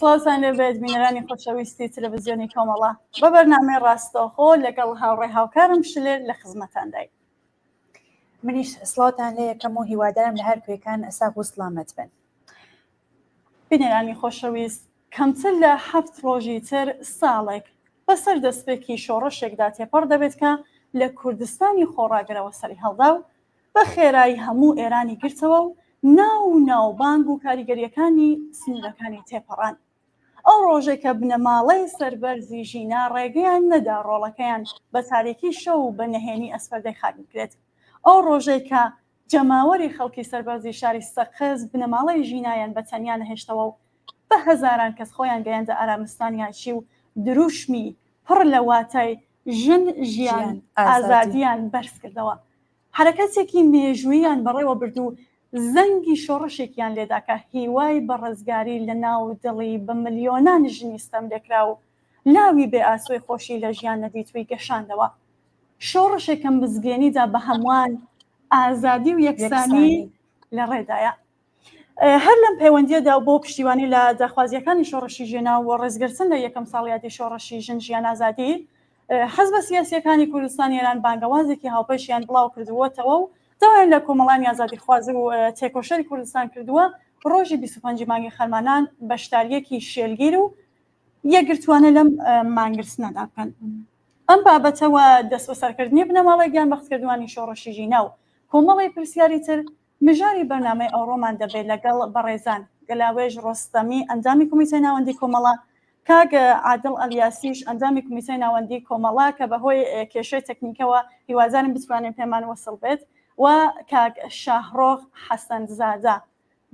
سڵاوتان لێبێت بینەرانی خۆشەویستی تەلەڤزیۆنی کۆمەڵە بە بەرنامەی ڕاستەوخۆ لەگەڵ هاوڕێ هاوکارم شلێر لە خزمەتاندای. منیش سڵاوتان لێ یەکەم و هیوادارم لە هەر کوێکان ساغ و سڵامەت بن. بینەرانی خۆشەویست کەمتر لە حەفت ڕۆژی تر ساڵێک بەسەر دەستپێکی شۆڕشێکدا تێپەڕ دەبێت کە لە کوردستانی خۆڕاگرەوە سەریهەڵدا و بە خێرایی هەموو ئێرانی گرتەوە و ناو و ناوبانگ و کاریگەرییەکانی سنوورەکانی تێپەڕاند. ئەو ڕۆژەی کە بنەماڵەی سەربەرزی ژینا ڕێگەیان نەدا ڕۆڵەکەیان بە تاریکی شەو و بە نهێنی ئەسپەردەی خاک بکرێت. ئەو ڕۆژەی کە جەماوەری خەڵکی سەربەرزی شاری سەقز بنەماڵەی ژینایان بە تەنیا نەهێشتەوە و بە هەزاران کەس خۆیان گەیاندە ئارامستانی ئایچی و دروشمی پڕ لە واتای ژن، ژیان، ئازادییان بەرز کردەوە. حەرەکەتێکی مێژووییان بەڕێوە برد و زەنگی شۆڕشێکیان لێدا کە هیوای بە ڕزگاری لە ناو دڵی بە ملیۆنان ژنی ستەملێکراو و لاوی بێ ئاسۆی خۆشی لە ژیان نەدیتووی گەشاندەوە. شۆڕشێک کە مزگێنی دا بە هەمووان ئازادی و یەکسانی لە ڕێدایە. هەر لەم پەیوەندییەدا و بۆ پشتیوانی لە داخوازییەکانی شۆڕشی ژینا و ڕێزگرتن لە یەکەم ساڵیادی شۆڕشی ژن ژیان ئازادی، حزبە سیاسییەکانی کوردستانی ئێران بانگەوازێکی هاوبەشیان بڵاو کردووەتەوە و داوایان لە کۆمەڵانی ئازادیخواز و تێکۆشەری کوردستان کردووە ڕۆژی 25 مانگی خەرمانان بەشدارییەکی شێلگیر و یەکگرتووانە لەم مانگرتنەدا بکەن. ئەم بابەتە و دەستبەسەرکردنی بنەماڵەی گیانبەختکردووانی شۆڕشی ژینا و کۆمەڵی پرسیاری تر مژاری بەرنامەی ئەوڕۆمان دەبێت لەگەڵ بەڕێزان گەلاوێژ ڕۆستەمی ئەندامی کۆمیتەی ناوەندی کۆمەڵە، کاک عادڵ ئەلیاسیش ئەندامی کۆمیتەی ناوەندی کۆمەڵە کە بەهۆی کێشەی تەکنیکەوە هیوادارم بتوانێت پێمان وەسڵ بێت و کاک شاهڕۆخ حەسەنزادە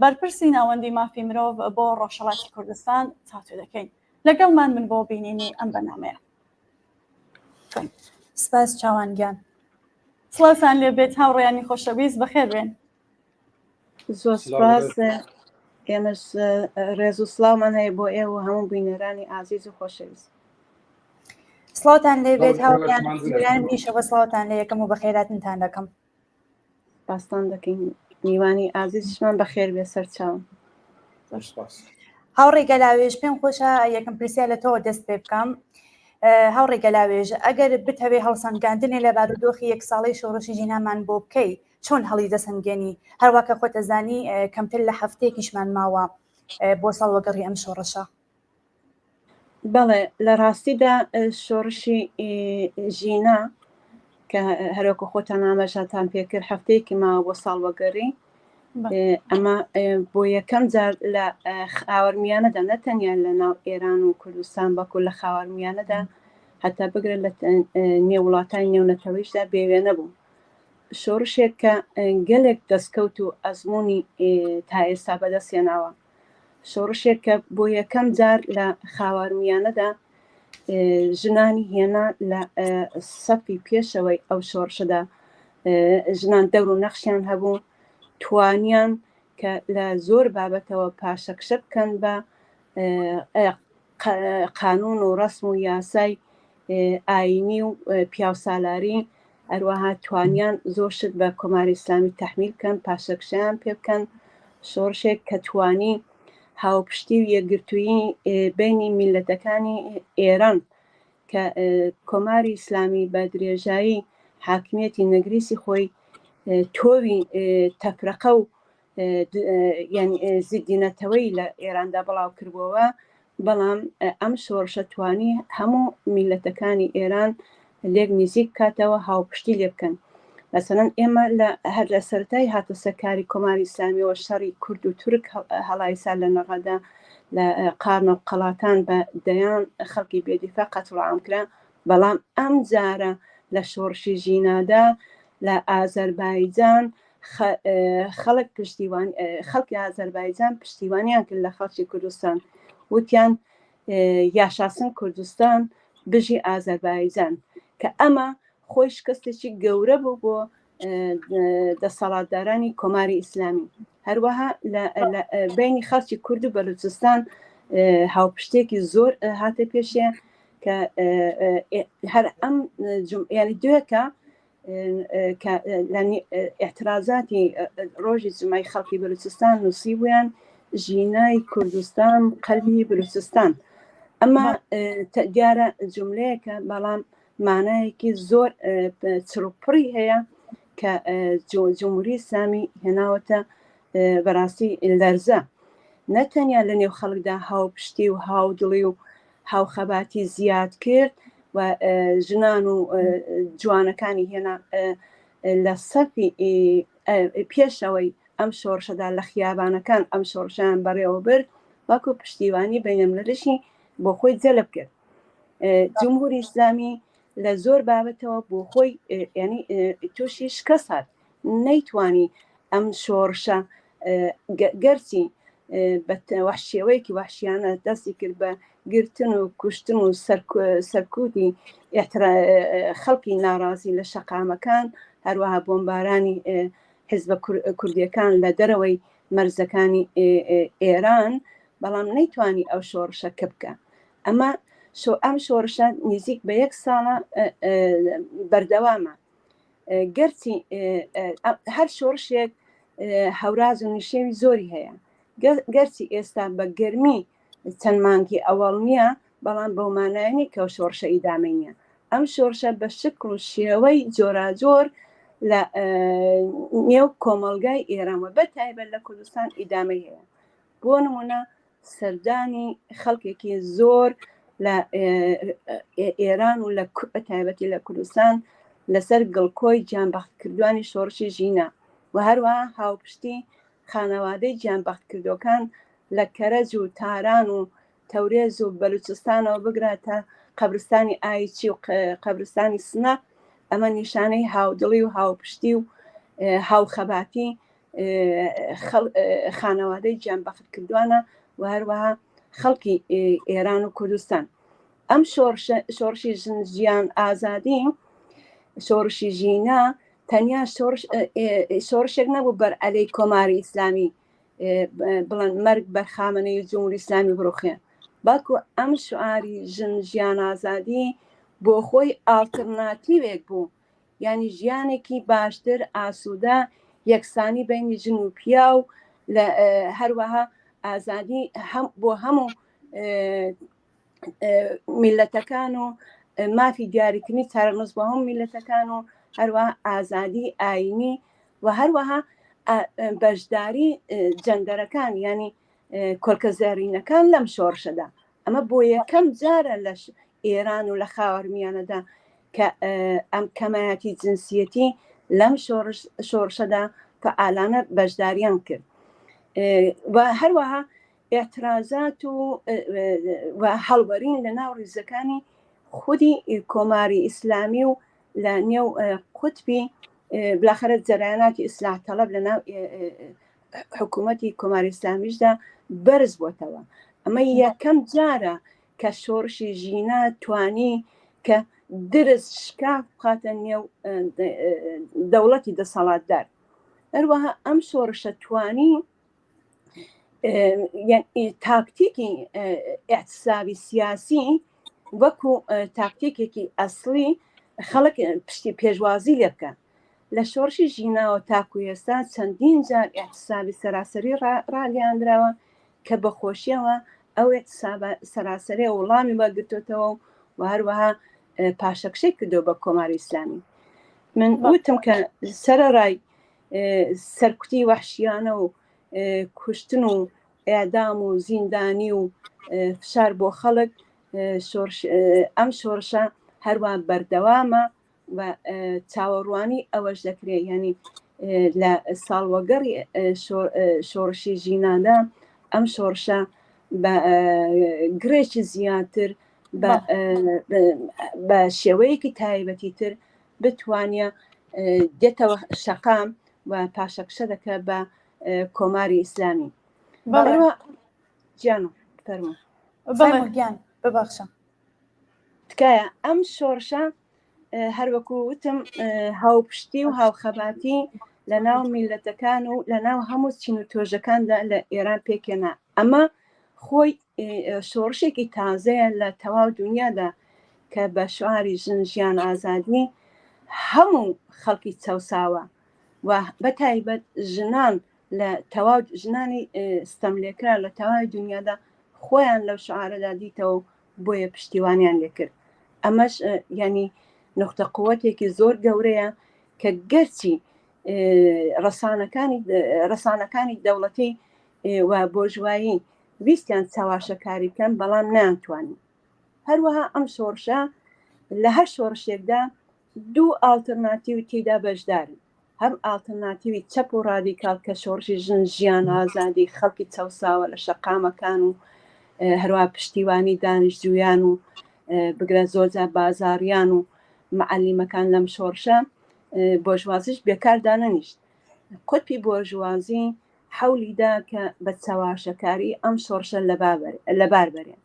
بەرپرسی ناوەندی مافی مرۆڤ بۆ ڕۆژهەڵاتی کوردستان تاوتوێ دەکەین. لەگەڵمان بن بۆ بینینی ئەم بەرنامەیە. سپاس چاوان گیان. سڵاوتان لێ بێت هاوڕێیانی خۆشەویست بەخێر بێن. زۆر سپاس ئێمەش ڕێز و سڵاومان هەیە بۆ ئێوە و هەموو بینەرانی ئازیز و خۆشەویست. سڵاوتان لێ بێت هاوڕێیان نیشەوە سڵاوتان لێ یەکەم و بەخێراتنتان دەکەم. سپاستان دەکەین میوانی ئازیزیشمان بەخێر بێ سەرچاوم. هاوڕێ گەلاوێژ پێم خۆشە یەکەم پرسیار لە تۆوە دەست پێ بکەم هاوڕێ گەلاوێژ ئەگەر بتەوێ هەڵسەنگاندنێ لە بارودۆخی یەک ساڵەی شۆڕشی ژینامان بۆ بکەی چۆن هەڵی دەسەنگێنی هەروە کە خۆتەزانی کەمتر لە هەفتەیەکیشمان ماوە بۆ ساڵوەگەڕی ئەم شۆڕشە. بەڵێ لە ڕاستیدا شۆڕشی ژینا کە هەرۆکە خۆتان ئاماژەتان پێکرد هەفتەیەکی ماوە بۆ ساڵوەگەڕی ئەمە بۆ یەکەم جار لە خاوەرمیانەدا نە تەنیا لە ناو ئێران و کوردستان بەکو لە خاوەرمیانەدا هەتا بگرن لە نێو وڵاتانی نێونەتەوەیشدا بێوێنە بوو شۆڕشێک کە گەلێک دەستکەوت و ئەزمموی تا ئێستا بەدەستێناوە شۆڕشێک کە بۆ یەکەم جار لە خاوارمیانەدا ژنانی هێنا لە سەفی پێشەوەی ئەو شۆڕشەدا ژنان دەور و نەخشیان هەبوو توانیان کە لە زۆر بابەتەوە پاشەکشە بکەن بە قانون و ڕسم و یاسای ئاینی و پیاوسالاری هەروەها توانیان زۆر شت بە کۆماری ئیسلامی تەحمیل بکەن، پاشەکشەیان پێ بکەن، شۆڕشێک کە توانی هاوپشتی و یەکگرتوویی بینی میللەتەکانی ئێران کە کۆماری ئیسلامی بە درێژایی حاکمیەتی نەگریسی خۆی تۆوی تەفرەقە و یانی زیدی نەتەوەی لە ئێراندا بڵاو کردبووەوە، بەڵام ئەم شۆڕشە توانی هەموو میللەتەکانی ئێران لێک نیزیک بکاتەوە، هاوپشتی لێ بکەن. مەسەلەن ئێمە لە هەر لە سەرەتای هاتە سەرکاری کۆماری ئیسلامیەوە شەڕی کورد و تورک هەڵایسا لە نەغەدە لە قارنە و قەڵاتان بە دەیان خەڵکی بێدیفاع قەتڵ عام کرا، بەڵام ئەم جارە لە شۆڕشی ژینادا لە ئازەربایجان خەڵک پشتیوان خەڵکی ئازەربایجان پشتیوانیان کرد لە خەڵکی کوردستان وتیان یاشاسن کوردستان بژی ئازەربایجان کە ئەمە خۆی شکستێکی گەورە بوو بۆ دەسەڵاتدارانی کۆماری ئیسلامی هەروەها لە بینی خەڵکی کورد و بەلوچستان هاوپشتێکی زۆر هاتە پێشێ کە هەر ئەم یعنی دوێکە کە لە ئیعترازاتی ڕۆژی جمعەی خەڵکی بەلوچستان نووسیبوویان. ژینای کوردستان قەلبی بلوچستان. ئەمە دیارە جوملەیەکە بەڵام مانایەکی زۆر چڕوپڕی هەیە کە جمهوری ئیسلامی هێناوەتە بەڕاستی لەرزە نە تەنیا لە نێو خەڵکدا هاوپشتی و هاودڵی و هاوخەباتی زیاد کرد و ژنان و جوانەکانی هێنا لە سەفی پێشەوەی ئەم شۆڕشەدا لە خیابانەکان ئەم شۆڕشیان بەڕێوە برد بەڵکو پشتیوانی بەینەملەلشی بۆ خۆی جەلب کرد جمهوری ئیسلامی لە زۆر بابەتەوە بۆ خۆی ینی تووشی شکست هات نەیتوانی ئەم شۆڕشە گەرچی بە شێوەیەکی وەحشیانە دەستی کرد بە گرتن و کوشتن و سەرکوتی خەڵکی ناڕازی لە شەقامەکان هەروەها بۆمبارانی حزبە کوردیەکان لە دەرەوەی مەرزەکانی ئێران بەڵام نەیتوانی ئەو شۆڕشە کە بکە ئەمە ئەم شۆڕشە نزیک بە یەک ساڵە بەردەوامە گەرچی هەر شۆڕشێک هەوراز و نشێوی زۆری هەیە گەرچی ئێستا بە گەرمی چەند مانگی ئەوەڵ نییە بەڵام بەو مانایە کە شۆڕشە ئیدامەی نییە ئەم شۆڕشە بە شکل و شێوەی جۆراجۆر لە نێو کۆمەڵگای ئێران و بە تایبەت لە کوردستان ئیدامەی هەیە بۆ نمونە سەردانی خەڵکێکی زۆر لە ئێران و لە تایبەتی لە کوردستان لەسەر گڵکۆی گیانبەختکردوانی شۆڕشی ژینا و هەروەها هاوپشتی خانەوادەی گیانبەختکردوەکان لە کەرەج و تاران و تەورێز و بەلوچستانەوە بگرە تا قەبرستانی ئایچی و قەبرستانی سنە ئەمە نیشانەی هاودڵی و هاوپشتی و هاوخەباتی خانەوادەی گیانبەختکردوانە و هەروەها خەڵکی ئێران و کوردستان ئەم شۆڕشی ژن ژیان ئازادی شۆڕشی ژینا تەنیا شۆڕشێک نەبوو بەر عەلەی کۆماری ئیسلامی بڵێن مەرگ بەر خامنەی و جمهوری ئیسلامی بڕوخێ بەڵکو ئەم شعاری ژن ژیان ئازادی بۆ خۆی ئاڵترناتیوێک بوو یانی ژیانێکی باشتر، ئاسوودە، یەکسانی بەینی ژن و پیاو، لە هەروەها ئازادی هەم بۆ هەموو میلەتەکان و مافی دیاریکردنی چارەنووس بۆ هەموو میلەتەکان و هەروەها ئازادی ئاینی و هەروەها بەشداری جەندەرەکان ینی کۆلکە زێڕینەکان لەم شۆڕشەدا ئەمە بۆ یەکەم جارە لە ئێران و لە خاوەرمیانەدا کە ئەم کەمایەتی جنسیەتی لەم شۆڕشەدا فعالانە بەشداریان کرد و هەروەها اعترازات و و هەڵوەرین لە ناو ڕیزەکانی خودی کۆماری ئیسلامی و لە نێو قوتبی بلاخرە جەرەیاناتی ئیسلاح تەڵەب لە ناو حکوومەتی کۆماری ئیسلامیشدا بەرز بۆتەوە ئەمە یەکەم جارە کە شۆڕشی ژینا توانی کە درز شکاف بخاتە نێو دەوڵەتی دەسەڵاتدار هەروەها ئەم شۆڕشە توانی تاکتیکی ئیعتسابی سیاسی وەکو تاکتیکێکی ئەسڵی خەڵک پشتی پێشوازی لێ بکە لە شۆڕشی ژیناوە تاکو ئێستا چەندین جار ئیعتسابی سەراسەری ڕاگەیاندراوە کە بە خۆشیەوە ئەو ئیعتسابە سەراسەریە وڵامی وەرگرتۆتەوە و هەروەها پاشەکشەی کردو بە کۆماری ئیسلامی من وتم کە سەرەڕای سەرکوتی وەحشیانە و کوشتن و ئێعدام و زیندانی و فشار بۆ خەڵک ئەم شۆڕشە هەروە بەردەوامە و چاوەڕوانی ئەوەش دەکرێت ینی لە ساڵوەگەڕی شۆڕشی ژیناندا ئەم شۆڕشە بە گرێکی زیاتر بە شێوەیەکی تایبەتی تر بتوانە دێتەوە شەقام و پاشەکشە دەکە بە کۆماری ئیسلامی بەڵێ گیان فەرموو گیان ببەخشە تکایە ئەم شۆڕشە هەروەکو وتم هاوپشتی و هاوخەباتی لە ناو میلەتەکان و لە ناو هەموو چین و تۆژەکاندا لە ئێران پێکێنا ئەمە خۆی شۆڕشێکی تازەیە لە تەواو دنیادا کە بە شعاری ژن ژیان ئازادی هەموو خەڵکی چەوساوە و بە تایبەت ژنان لە تەواو ژنانی ستەملێکرا لە تەواوی دنیادا خۆیان لەو شعارەدا دیتەوە و بۆیە پشتیوانیان لێکرد ئەمەش ینی نقطە قوتێکی زۆر گەورەیە کە گەرچی ڕسانەکانی ڕسانەکانی دەوڵەتی و بۆرژوایی ویستیان چاواشەکاری بکەن بەڵام نانتوانی هەروەها ئەم شۆڕشە لە هەر شۆڕشێکدا دوو ئاڵترناتیو تێدا بەشدارن هەم ئاڵترناتیوی چەپ و ڕادیکاڵ کە شۆڕشی ژن ژیان ئازادی خەڵکی چەوساوە لە شەقامەکان و هەروە پشتیوانی دانیشتجویان و بگرە زۆرجار بازاڕیان و معەلیمەکان لەم شۆڕشە بۆرژوازیش بێکار دانەنیشت قوتبی بۆرژوازی حەولی دا کە بە چەواشەکاری ئەم شۆڕشە لەبار بەرێ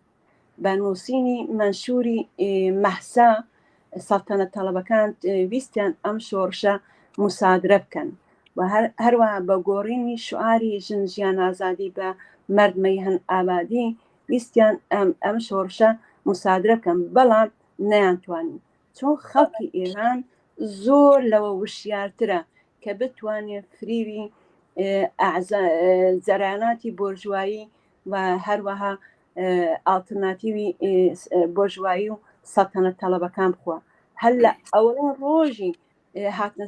بە نووسینی مەنشووری مەهسا سەڵتەنەت تەڵەبەکان ویستیان ئەم شۆڕشە موسادرە بکەن و هەروەها بە گۆڕینی شعاری ژن ژیان ئازادی بە مەرد مەیهەن ئابادی ویستیان ئەم شۆڕشە موسادرە بکەن بەڵام نەیانتوانی چۆن خەڵکی ئێران زۆر لەوە وشیارترە کە بتوانێت فریوی جەراناتی بۆرژوایی و هەروەها ئاڵترناتیوی بۆرژوایی و سەڵتەنەت تەڵەبەکان بخوا هەر لە ئەوەڵین ڕۆژی هاتنە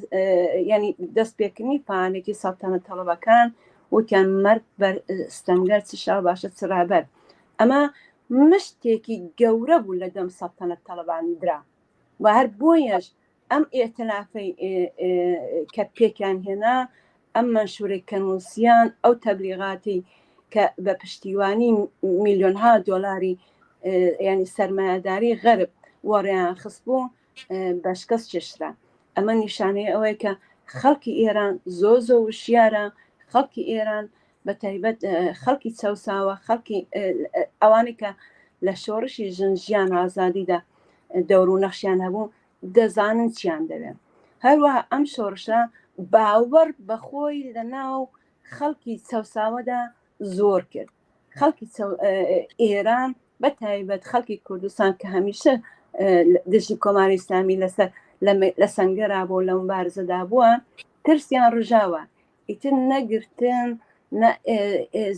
ینی دەست پێکردنی پانێکی سەڵتەنەت تەڵەبەکان وتیان مەرگ بەر ستەمگەر چ شاو باشە چ ڕابەر ئەمە مشتێکی گەورە بوو لە دەم سەڵتەنەت تەڵەبان درا و هەر بۆیەش ئەم ئیئتلافەی کە پێکیان هێنا، ئەم مەنشورەی کە نووسیان، ئەو تەبلیغاتی کە بە پشتیوانی میلیۆنها دۆلاری ینی سەرمایەداری غەرب وەڕیان خستبوو بە شکست چێشترا. ئەمە نیشانەی ئەوەیە کە خەڵکی ئێران زۆر زۆر وشیارە، خەڵکی ئێران بە تایبەت خەڵکی چەوساوە، خەڵکی ئەوانەی کە لە شۆڕشی ژن ژیان ئازادیدا دەور و نەخشیان هەبوو دەزانن چیان دەوێت. هەروەها ئەم شۆڕشە باوەڕ بەخۆی لە ناو خەڵکی چەوساوەدا زۆر کرد. خەڵکی ئێران بە تایبەت خەڵکی کوردستان کە هەمیشە دژی کۆماری ئیسلامی لەسەر لە سەنگەرا بۆ لەم بارزەدا بووە ترسیان ڕژاوە ئیتر نەگرتن نە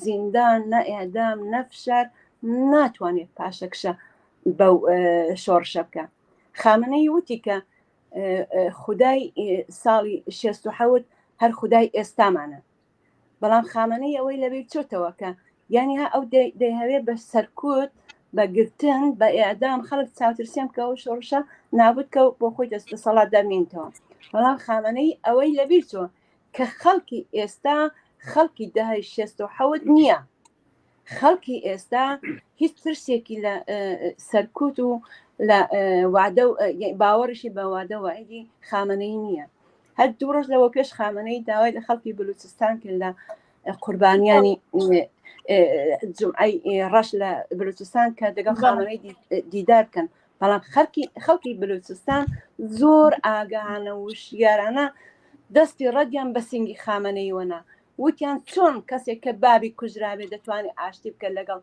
زیندان نە ئێدام نە فشار ناتوانێت پاشەکشە بەو شۆڕشە بکە خامنەیی وتی کە خودای ساڵی 67 هەر خودای ئێستامانە بەڵام خامنەی ئەوەی لەبیر چۆتەوە کە یانی ها ئەو دەیهەوێ بە سەرکوت بە گرتن بە ئێعدام خەڵک چاوترسیان بکە و شۆڕشە نابوت کە بۆ خۆی دەست دەسەڵات دەمێنتەوە بەڵام خامنەی ئەوەی لەبیر چۆ کە خەڵکی ئێستا خەڵکی دەهەی 67 نییە خەڵکی ئێستا هیچ ترسێکی لە سەرکوت و لە وادە و باوەڕیشی بە وادە وعیدی خامنەی نییە هەر دوو ڕۆژ لەوە پێش خامنەی داوای لە خەڵکی بلوچستان کرد لە قوربانیانی جمعەی ڕەش لە بلوچستان کە دەگەڵ خامنەی دیدار بکەن بەڵام خەڵکی خەڵکی بلوچستان زۆر ئاگاهانە و وشیارانە دەستی ڕەدیان بە سینگی خامنەیەوە وتیان چۆن کەسێک کە بابی کوژرابێ دەتوانێت ئاشتی بکە لەگەڵ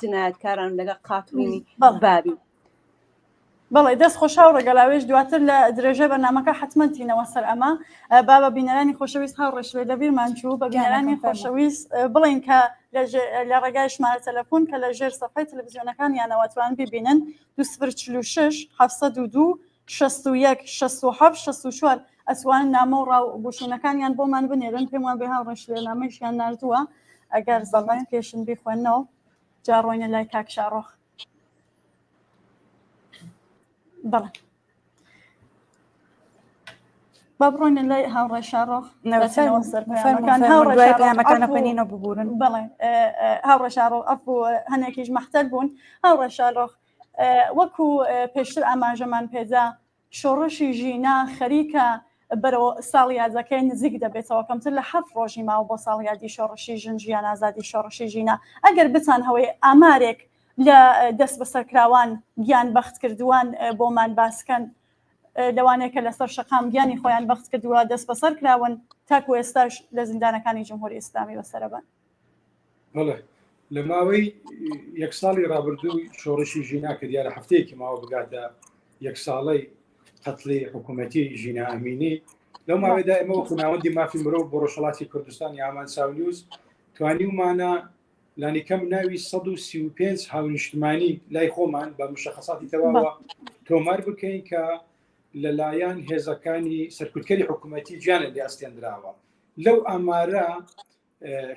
جنایەتکاران لەگەڵ قاتڵینی بابی. بەڵێ دەست خۆش هاوڕێ گەلاوێژ دواتر لە درێژە بەرنامەکە حتمما تینەوە سەر ئەمە با بە بینەرانی خۆشەویست هاوڕێ شلێ لەبیرمان چوو بە بینەرانی خۆشەویست بڵێن کە لە ڕێگای ژمارە تەلەفۆن کە لە ژێر سەفحەی تەلەڤزیۆنەکانیانەوە توان ببینن 2046 702 61 67 64 ئەتوانن نامە و ڕاو بۆچوونەکانیان بۆمان بنێرن پێم وابێ هاوڕێ شلێ نامەیشیان ناردووە ئەگەر زەحمەت کێشن بیخوێنەوە جا ڕۆینە لای کاک شاڕۆخ بەڵێ با بڕۆینە لای هاوڕێ شاڕۆخ بەڵێ هاوڕێ شاڕۆخ ئەفو هەنێکیش مەحتەر بوون هاوڕێ شاڕۆخ وەکو پێشتر ئاماژەمان پێدا شۆڕشی ژینا خەریکە بەرەو ساڵیادەکەی نزیک دەبێتەوە، کەمتر لە حەفت ڕۆژی ماوە بۆ ساڵیادی شۆڕشی ژن ژیان ئازادی شۆڕشی ژینا، ئەگەر بتانهەوێ ئامارێک لە دەستبەسەرکراوان گیان بەختکردووان بۆمان باسکەن لەوانەیە کە لەسەر شەقام گیانی خۆیان بەخت کردووە دەستبەسەر کراون تاکو ئێستاش لە زیندانەکانی جمهوری ئیسلامی بەسەرەبەن. بەڵێ لە ماوەی یەک ساڵی ڕابردوو شۆڕشی ژینا کە دیارە هەفتەیەکی ماوە بگاتە یەک ساڵەی قەتڵی حکوومەتی ژینا ئەمینی. لەو ماوەیەدا ئێمە وەکو ناوەندی مافی مرۆڤ بۆ ڕۆژهەڵاتی کوردستان یا ئامان چاونیوز توانیومانە لانیکەم ناوی 135 هاونیشتمانی لای خۆمان بە مشەخەساتی تەواوە تۆمار بکەین کە لەلایەن هێزەکانی سەرکوتکەری حکوومەتی گیانە لێ ئەستێندراوە لەو ئامارە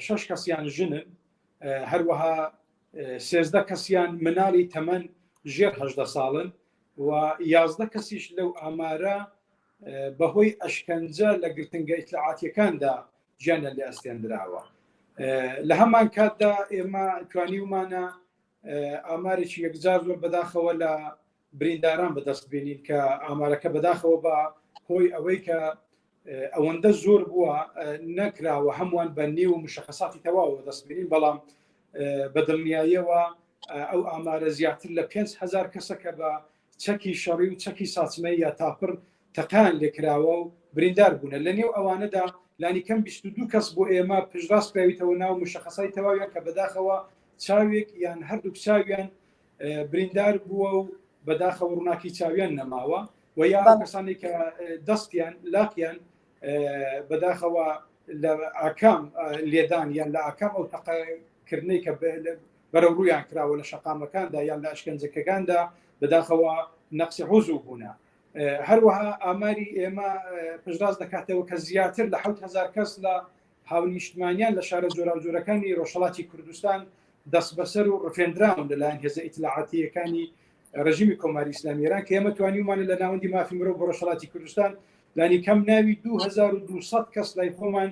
شش کەسیان ژنن هەروەها 13 کەسیان مناڵی تەمەن ژێر هەدە ساڵن و 11 کەسیش لەو ئامارە بەهۆی ئەشکەنجە لە گرتنگە ئیتلاعاتیەکاندا گیانیان لێ ئەستێندراوە. لە هەمان کاتدا ئێمە توانیومانە ئامارێکی یەکجار زۆر بەداخەوە لە برینداران بەدەست بێنین کە ئامارەکە بەداخەوە بە هۆی ئەوەی کە ئەوەندە زۆر بووە نەکراوە هەمووان بە نێو و مشخصاتی تەواوە دەست بینین بەڵام بە دڵنیاییەوە ئەو ئامارە زیاتر لە 5هزار کەسە کە بە چەکی شەڕی و چەکی ساچمەی یا تاپڕ تەقەیان لێکراوە و بریندار بوونە، لە نێو ئەوانەدا لانیکەم 22 کەس بۆ ئێمە پشتڕاست کراویتەوە ناو مشەخەسای تەواویان کە بەداخەوە چاوێک یان هەردووک چاویان بریندار بووە و بەداخەوە ڕووناکی چاویان نەماوە و یا ئەو کەسانێک کە دەستیان لاقیان بەداخەوە لە ئاکام لێدان یان لە ئاکام ئەو تەقەکردنەی کە بەرەو ڕوویان کراوە لە شەقامەکاندا یان لە ئەشکەنجەکەکاندا بەداخەوە نەقسی حوزوو بوونە. هەروەها ئاماری ئێمە پشتڕاست دەکاتەوە کە زیاتر لە 7000 کەس لە هاونیشتمانیان لە شارە جۆراوجۆرەکانی ڕۆژهەڵاتی کوردستان دەستبەسەر و ڕفێندراون لەلایەن هێزە ئیتلاعاتییەکانی ڕژیمی کۆماری ئیسلامی ئێران کە ئێمە توانیومانە لە ناوەندی مافی مرۆڤ بۆ ڕۆژهەڵاتی کوردستان لانی کەم ناوی 2200 کەس لای خۆمان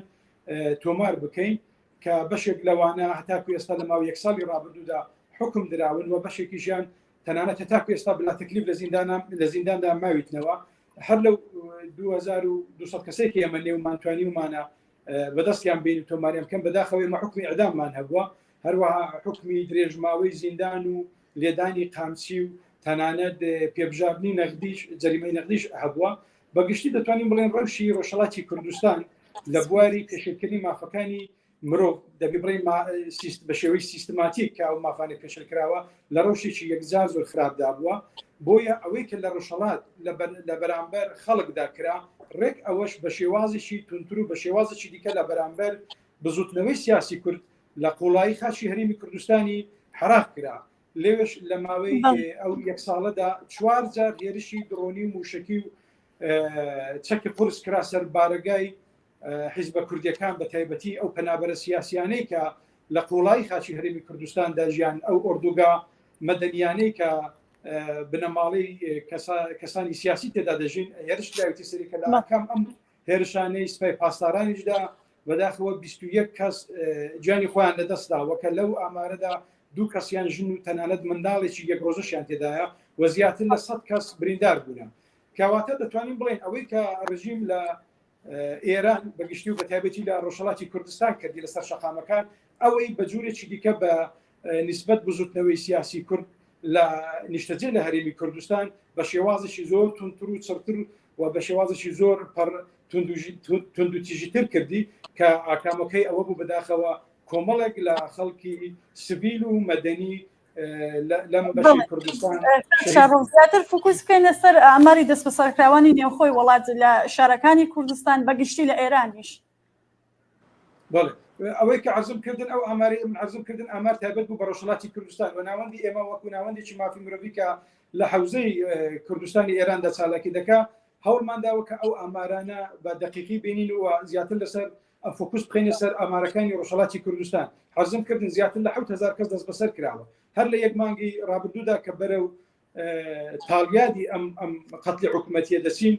تۆمار بکەین کە بەشێک لەوانە هەتاکو ئێستا لە ماوەی یەک ساڵی ڕابردوودا حکم دراون و بەشێکیشیان تەنانەت هەتاکو ئێستا بلا تەکلیف لە زیندانە لە زینداندا ماویتنەوە هەر لەو 2200 کەسێکی ئێمە نێومان توانیومانە بەدەستیان بین و تۆماریان بکەن بەداخەوە ئێمە حکمی ئەداممان هەبووە هەروەها حکمی درێژماوەی زیندان و لێدانی قامچی و تەنانەت پێبژاردنی نەغدیش جەریمەی نەغدیش هەبووە بەگشتی دەتوانین بڵێن ڕەوشی ڕۆژهەڵاتی کوردستان لە بواری پێشێلکردنی مافەکانی مرۆڤ دەبی بڵێن بە شێوەی سیستماتیک کە ئەو مافانە پێشل کراوە لە ڕەوشێکی یەکجار زۆر خراپدا بووە بۆیە ئەوەی کە لە ڕۆژهەڵات لە بەرامبەر خەڵکدا کرا ڕێک ئەوەش بە شێوازێکی تونتر و بە شێوازێکی دیکە لە بەرامبەر بزوتنەوەی سیاسی کورد لە قوڵایی خاچی هەرێمی کوردستانی حراق کرا لێوێش لە ماوەی ئەو یەک ساڵەدا چوار جار هێرشی دڕۆنی و موشکی و چەکی قورس کرا سەر بارەگای حیزبە کوردیەکان بە تایبەتی ئەو پەنابەرە سیاسیانەی کە لە قوڵایی خاچی هەرێمی کوردستاندا ژیان ئەو ئۆردوگا مەدەنیانەی کە بنەماڵەی کەسانی سیاسی تێدا دەژین هێرش کراویتی سەری کە لە ئاکام ئەم هێرشانەی سپای پاسدارانیشدا بەداخەوە 21 کەس گیانی خۆیان لەدەستداوە کە لەو ئامارەدا دوو کەسیان ژن و تەنانەت منداڵێکی یەک ڕۆژەشیان تێدایە و زیاتر لە 100 کەس بریندار بوونە کەواتە دەتوانین بڵێن ئەوەی کە ڕژیم لە ئێران بەگشتی و بەتایبەتی لە ڕۆژهەڵاتی کوردستان کردی لەسەر شەقامەکان ئەوەی بە جۆرێکی دیکە بە نیسبەت بزوتنەوەی سیاسی کورد لە نیشتەجێ لە هەرێمی کوردستان بە شێوازێکی زۆر تونتر و چڕتر و بە شێوازێکی زۆر پڕ توندوتیژیتر کردی کە ئاکامەکەی ئەوە بوو بەداخەوە کۆمەڵێک لە خەڵکی سڤیل و مەدەنی لەم بەشی کوردستان زیاتر فوکوس بکەینە سەر ئاماری دەستبەسەرکراوانی نێوخۆی وڵات لە شارەکانی کوردستان بەگشتی لە ئێرانیش. بەڵێ ئەوەی کە عەرزم کردن ئەو ئاماری من عەرزم کردن ئامار تایبەت بوو بە ڕۆژهەڵاتی کوردستان و ناوەندی ئێمە وەکو ناوەندێکی مافی مرۆڤی کە لە حەوزەی کوردستانی ئێراندا چالاکی دەکا هەوڵمان داوە کە ئەو ئامارانە بە دەقیقی بینین و زیاتر لەسەر فۆکوس بخەینە سەر ئامارەکانی ڕۆژهەڵاتی کوردستان عەرزم کردن زیاتر لە 7000 کەس دەستبەسەر کراوە هەر لە یەک مانگی ڕابردوودا کە بەرەو تاڵیادی ئەم ئەم قەتلی حکوومەتیە دەچین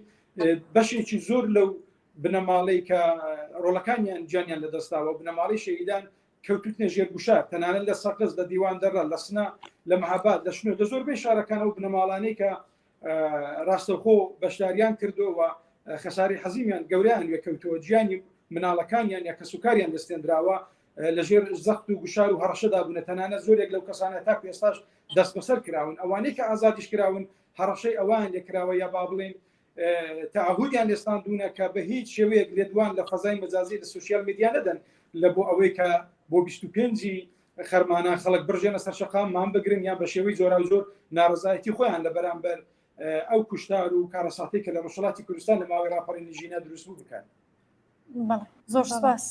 بەشێکی زۆر لەو بنەماڵەی کە ڕۆڵەکانیان گیانیان لەدەستداوە بنەماڵەی شەهیدان کەوتوتنە ژێر گوشار تەنانەت لە سەقز لە دیواندەڕە لە سنە لە مەهاباد لە شنۆ لە زۆربەی شارەکان ئەو بنەماڵانەی کە ڕاستەوخۆ بەشداریان کردووە خەساری حەزیمیان گەوریان لێکەوتەوە گیانی مناڵەکانیان یا کەسوکاریان دەستێنراوە لەژێر زەخت و گوشار و هەڕەشەدا بوونە تەنانەت زۆرێک لەو کەسانە تاکو ئێستاش دەستبەسەر کراون ئەوانەی کە ئازادیش کراون هەڕەشەی ئەوان لێکراوە یا با بڵێن تەعەهودیان لێستاندوونە کە بە هیچ شێوەیەک لێدوان لە فەزای مەجازی لە سوسیال میدیا نەدەن لە بۆ ئەوەی کە بۆ 25 خەرمانان خەڵک بڕژێنە سەر شەقام مان بگرن یان بە شێوەی جۆراوجۆر ناڕەزایەتی خۆیان لە بەرامبەر ئەو کوشتار و کارەساتەی کە لە ڕۆژهەڵاتی کوردستان لە ماوەی ڕاپەڕینی ژینا دروست بوو بکەن. زۆر سپاس.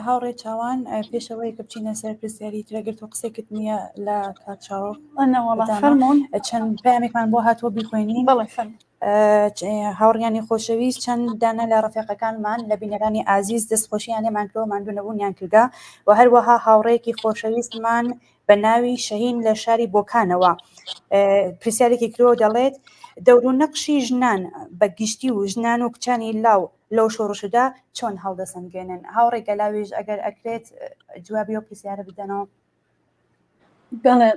هاوڕێ چاوان پێشەوەی کە بچینە سەر پرسیاری ترەگرت و قسێکت نییە لە کاک چاوە فەرمونون چەند پامێکمان بۆ هاتووە بیخوێنین بەڵێ فەرموون. هاوڕیانی خۆشەویست چەند دانە لە ڕەفێقەکانمان لە بینەرانی ئازیز دەستخۆشیان لێمان کردووە ماندوو نەبوونیان کردگە و هەروەها هاوڕێیەکی خۆشەویستمان بە ناوی شەهین لە شاری بۆکانەوە پرسیارێکی کرۆ دەڵێت دەور و نەقشی ژنان بە گشتی و ژنان و کچانی لاو لەو شۆڕشدا چۆن هەڵدەسەنگێنن هاوڕێ گەلاویش ئەگەر ئەکرێت جوابی ئەو پرسیارە بدەنەوە. بەڵێ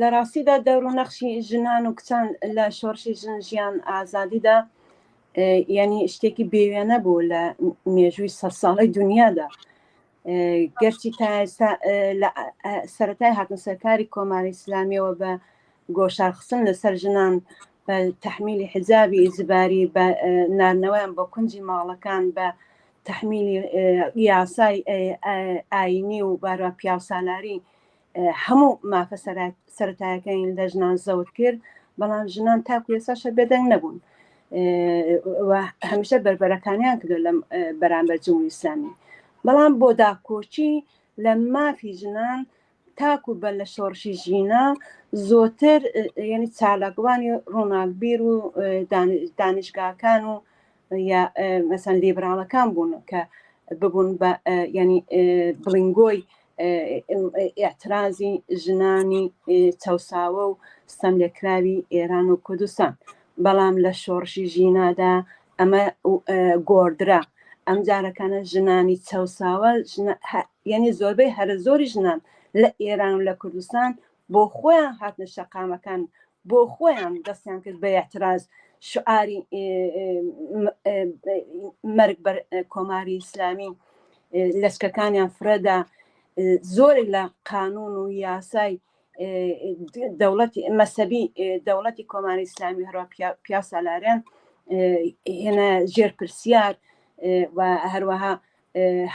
لە ڕاستیدا دەور و نەخشی ژنان و کچان لە شۆڕشی ژن ژیان ئازادیدا یعنی شتێکی بێوێنە بوو لە مێژووی سە ساڵی دنیادا گەرچی تا ئێستا لە سەتای هاتن سەرکاری کۆماری ئیسلامیەوە بە گۆشارخستن لەسەر ژنان بە تحمیلی حجابی ئیجباری بە نارنەوەیان بۆ کونجی ماڵەکان بە تحمیلی یاسای ئاینی و باروا پیاوسالاری هەموو مافە سەرەتایەکانی لە ژنان زەوت کرد بەڵام ژنان تاکو ئێستاشە بێدەنگ نەبوون و هەمیشە بەربەرەکانیان کردو لەم بەرامبەر جمهوری ئیسلامی بەڵام بۆ داکۆکی لە مافی ژنان تاکو بە لە شۆڕشی ژینا زۆتر یعنی چالاکوانی ڕۆناکبیر و دانیشگاکان و یا مەسەن لیبراڵەکان بوون کە ببوون بە ینی بڵنگۆی ئاعترازی ژنانی چەساوە و ستەملێکراوی ئێران و کوردستان بەڵام لە شۆڕشی ژینادا ئەمە گۆڕدرا ئەم جارەکانە ژنانی چەساوە یعنی زۆربەی هەرە زۆری ژنان لە ئێران و لە کوردستان بۆ خۆیان هاتنە شەقامەکان بۆ خۆیان دەستیان کرد بە اعتراز شعاری مەرگ بەر کۆماری ئیسلامی لەچکەکانیان فرەدا زۆرێک لە قانون و یاسای دەوڵەتی مەسەبی دەوڵەتی کۆماری ئیسلامی هەروە پیاسالارێن هێنا ژێر پرسیار و هەروەها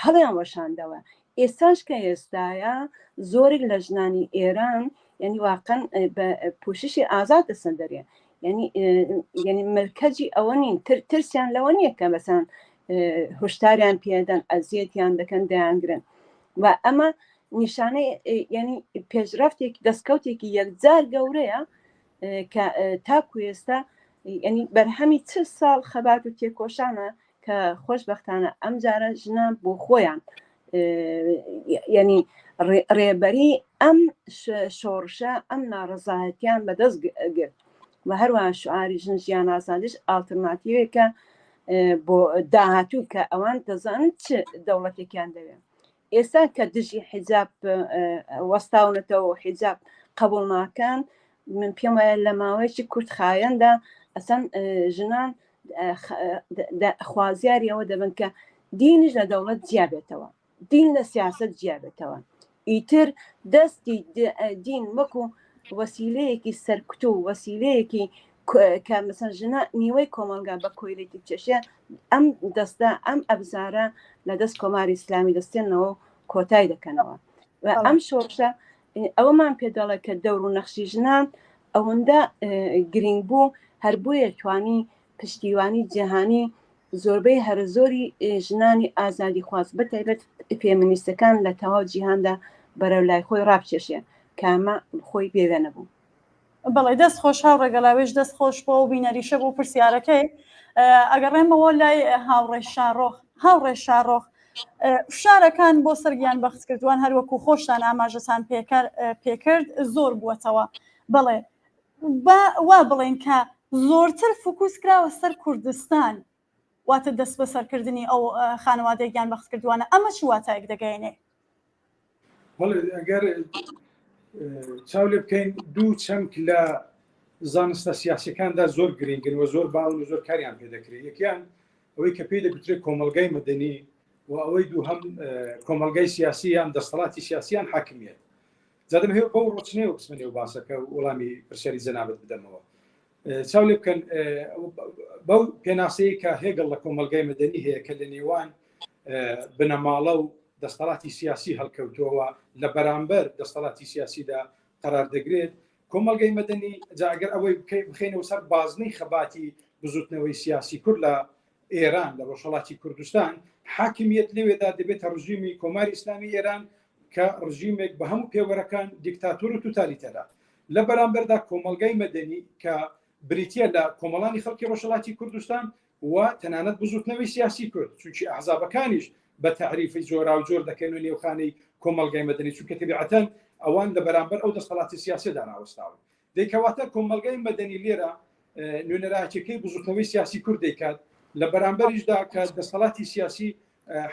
هەڵیان وەشاندەوە ئێستاش کە ئێستایە زۆرێک لە ژنانی ئێران یعنی واقعا بە پوششی ئازاد دەسەن دەرێ یعنی یعنی ملکەجی ئەوە نین ترسیان لەوە نییە کە مەسەن هۆشداریان پێدەن ئەزیەتیان دەکەن دەیانگرن و ئەمە نیشانەی یعنی پێشرفتێکی دەستکەوتێکی یەکجار گەورەیە کە تاکو ئێستا ینی بەرهەمی چ ساڵ خەبات و تێکۆشانە کە خۆشبەختانە ئەمجارە ژنان بۆ خۆیان یعنی ڕێبەری ئەم شۆڕشە ئەم ناڕەزایەتیان بەدەست گرت و هەروە شعاری ژن ژیان ئازادیش ئاڵترناتیوێکە بۆ داهاتوو کە ئەوان دەزانن چ دەوڵەتێکیان دەوێت ئێستا کە دژی حیجاب وەستاونەتەوە و حیجاب قبول ناکەن من پێم وایە لە ماوەیەکی کورتخایەندا ئەسەن ژنان خوازیاری ئەوە دەبن کە دینیش لە دەوڵەت جیابێتەوە دین لە سیاست جیابێتەوە ئیتر دەستی دین وەکو وەسیلەیەکی سەرکوت و وەسیلەیەکی کە مەسەن ژنە نیوەی کۆمەڵگا بە کۆیلێتی بچێشێ ئەم دەستە ئەم ئەبزارە لە دەست کۆماری ئیسلامی دەستێنەوە و کۆتای دەکەنەوە و ئەم شۆڕشە ئەوەمان پێ دەڵێ کە دەور و نەخشی ژنان ئەوەندە گرنگ بوو هەر بۆیە توانی پشتیوانی جیهانی زۆربەی هەرە زۆری ژنانی ئازادیخواز بە تایبەت فێمینیستەکان لە تەواو جیهاندا بەرەو لای خۆی ڕابکێشێ کە ئەمە خۆی بێوێنە بوو. بەڵێ دەست خۆش هاوڕێ گەلاوێژ دەست خۆش بۆ ئەو بینەریشە بۆ پرسیارەکەی ئەگەڕێمەوە لای هاوڕێ شاڕۆخ هاوڕێ شاڕۆخ فشارەکان بۆ سەر گیان بەختکردووان هەروەکو خۆشتان ئاماژەتان پێکرد زۆر بووەتەوە بەڵێ با وا بڵێین کە زۆرتر فوکوس کراوە سەر کوردستان واتە دەستبەسەرکردنی ئەو خانەوادەی گیان بەختکردووانە ئەمە چ واتایەک دەگەیەنێ؟ بەڵێ ئەگەر چاو لێ بکەین دوو چەمک لە زانستە سیاسەکاندا زۆر گرنگن و زۆر باون و زۆر کاریان پێ دەکرێت یەکیان ئەوەی کە پێی دەگوترێت کۆمەلگای مەدەنی و ئەوەی دووهەم کۆمەلگای سیاسی یان دەستەڵاتی سیاسیان حاکمیت جا دەمەوێت بەو ڕۆچنەوە بچمە نێو باسەکە و وەڵامی پرسیاری جەنابت بدەمەوە چاو لێ بکەن بەو پێناسەیە کە هێگڵ لە کۆمەلگای مەدەنی هەیە کە لە نێوان بنەماڵە و دەستەڵاتی سیاسی هەڵکەوتووەوە لە بەرامبەر دەستەڵاتی سیاسیدا قەرار دەگرێت. کۆمەڵگەی مەدەنی جا ئەگەر ئەوەی بخەینەوە سەر بازنەی خەباتی بزوتنەوەی سیاسی کورد لە ئێران لە ڕۆژهەڵاتی کوردستان حاکمیت لەوێدا دەبێتە ڕژیمی کۆماری ئیسلامی ئێران کە ڕژیمێک بە هەموو پێوەرەکان دیکتاتۆر و توتالیتەرە لە بەرامبەردا کۆمەڵگای مەدەنی کە بریتە لە کۆمەڵانی خەڵکی ڕۆژهەڵاتی کوردستان و تەنانەت بزوتنەوەی سیاسی کورد چونکی ئەحزابەکانیش بە تەعریفی جۆراوجۆر دەکەن و نێوخانەی کۆمەڵگای مەدەنی چونکە تەبیعەتەن ئەوان لە بەرامبەر ئەو دەسەڵاتی سیاسیدا ڕاوەستاون دەی کەواتە کۆمەڵگای مەدەنی لێرە نوێنەرایەتیەکەی بزوتنەوەی سیاسی کورد دەیکات لە بەرامبەریشدا کە دەسەڵاتی سیاسی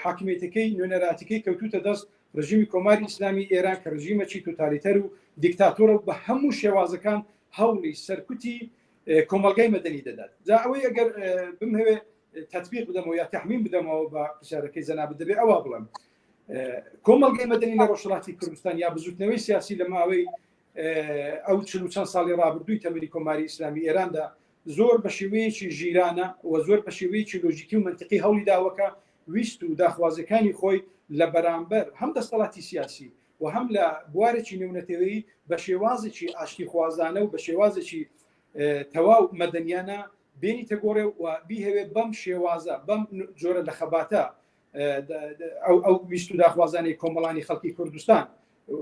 حاکمیەتەکەی نوێنەراتیەکەی کەوتوتە دەست ڕژیمی کۆماری ئیسلامی ئێران کە ڕژیمەکی توتالیتەر و دیکتاتۆرە و بە هەموو شێوازەکان هەوڵی سەرکوتی کۆمەڵگای مەدەنی دەدات جا ئەوەی ئەگەر بمهەوێ تطبیق بدەمەوە یا تەحمیم بدەمەوە بە پرسیارەکەی جەنابت دەبێ ئەوە بڵێم کۆمەڵگای مەدەنی لە ڕۆژهەڵاتی کوردستان یا بزوتنەوەی سیاسی لە ماوەی ئەو چل و چەند ساڵی ڕابردووی تەمەنی کۆماری ئیسلامی ئێراندا زۆر بە شێوەیەکی ژیرانە و زۆر بە شێوەیەکی لۆژیکی و منتیقی هەوڵی داوەکە ویست و داخوازەکانی خۆی لە بەرامبەر هەم دەستەڵاتی سیاسی و هەم لە بوارێکی نێونەتەوەیی بە شێوازێکی ئاشتیخوازانە و بە شێوازێکی تەواو مەدەنیانە بێنیتە گۆڕێ و بیهەوێ بەم شێوازە بەم جۆرە لە خەباتە ئەو ویست و داخوازانەی کۆمەڵانی خەڵکی کوردستان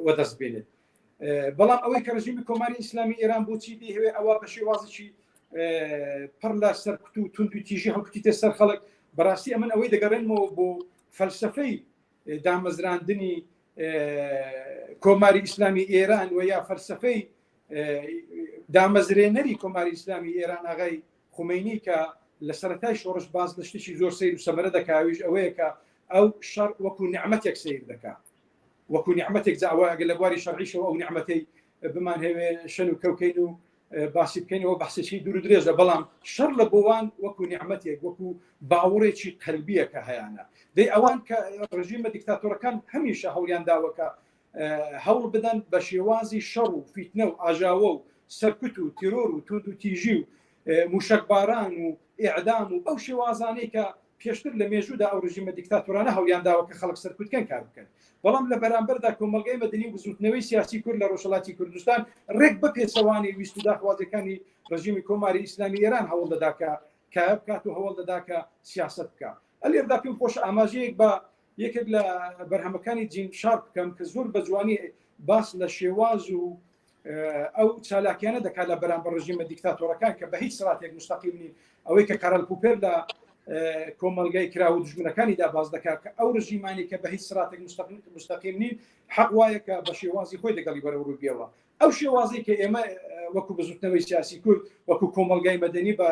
وەدەست بێنێت بەڵام ئەوەی کە ڕژیمی کۆماری ئیسلامی ئێران بۆچی بیهوێ ئەوە بە شێوازێکی پڕ لە سەرکوت و توند و تیژی هەڵکوتیتە سەر خەڵک بەڕاستی ئەمن ئەوەی دەگەڕێنمەوە بۆ فەلسفەی دامەزراندنی کۆماری ئیسلامی ئێران و یا فەلسفەی دامەزرێنەری کۆماری ئیسلامی ئێران ئاغای خومەینی کە لە سەرەتای شۆڕش باز لە شتێکی زۆر سەیر و سەمەرە دەکاویش ئەوەیە کە ئەو شەڕ وەکو نیعمەتێک سەیر دەکا وەکو نیعمەتێک جا ئەوە ئەگەر لە بواری شەرعیشەوە ئەو نیعمەتەی بمانهەوێ شەن و کەوکەین و باسی بکەینەوە بەحسێکی دوور و درێژە بەڵام شەڕ لە بۆوان وەکو نیعمەتێک وەکو باوەڕێکی قەلبیە کە هەیانە دەی ئەوان کە ڕژیمە دیکتاتۆرەکان هەمیشە هەوڵیان داوە کە هەوڵ بدەن بە شێوازی شەڕ و فیتنە و ئاژاوە و سەرکوت و تیرۆر و توند و تیژی و موشەکباران و ئیعدام و ئەو شێوازانەی کە پێشتر لە مێژوودا ئەو ڕژیمە دیکتاتۆرانە هەوڵیان داوە کە خەڵک سەرکوتکەن کار بکەن بەڵام لە بەرامبەردا کۆمەڵگای مەدەنی و بزوتنەوەی سیاسی کورد لە ڕۆژهەڵاتی کوردستان ڕێک بە پێچەوانەی ویست و داخوازیەکانی ڕژیمی کۆماری ئیسلامی ئێران هەوڵ دەدا کە کایە بکات و هەوڵ دەدا کە سیاسەت بکات ئەلێردا پێم خۆش ئاماژەیەک بە یەکێک لە بەرهەمەکانی جین شارپ بکەم کە زۆر بە جوانی باس لە شێواز و ئەو چالاکیانە دەکات لە بەرامبەر ڕژیمە دیکتاتۆرەکان کە بە هیچ سراتێک مستەقیم نین ئەوەی کە کارل پوپێر لە کۆمەلگای کرا و دژمنەکانیدا باز دەکات کە ئەو ڕژیمانی کە بە هیچ سراتێک مستەقیم نین حەق وایە کە بە شێوازی خۆی دەگەڵی بەرەوڕوو بیەوە ئەو شێوازی کە ئێمە وەکو بزوتنەوەی سیاسی کورد وەکو کۆمەلگای مەدەنی بە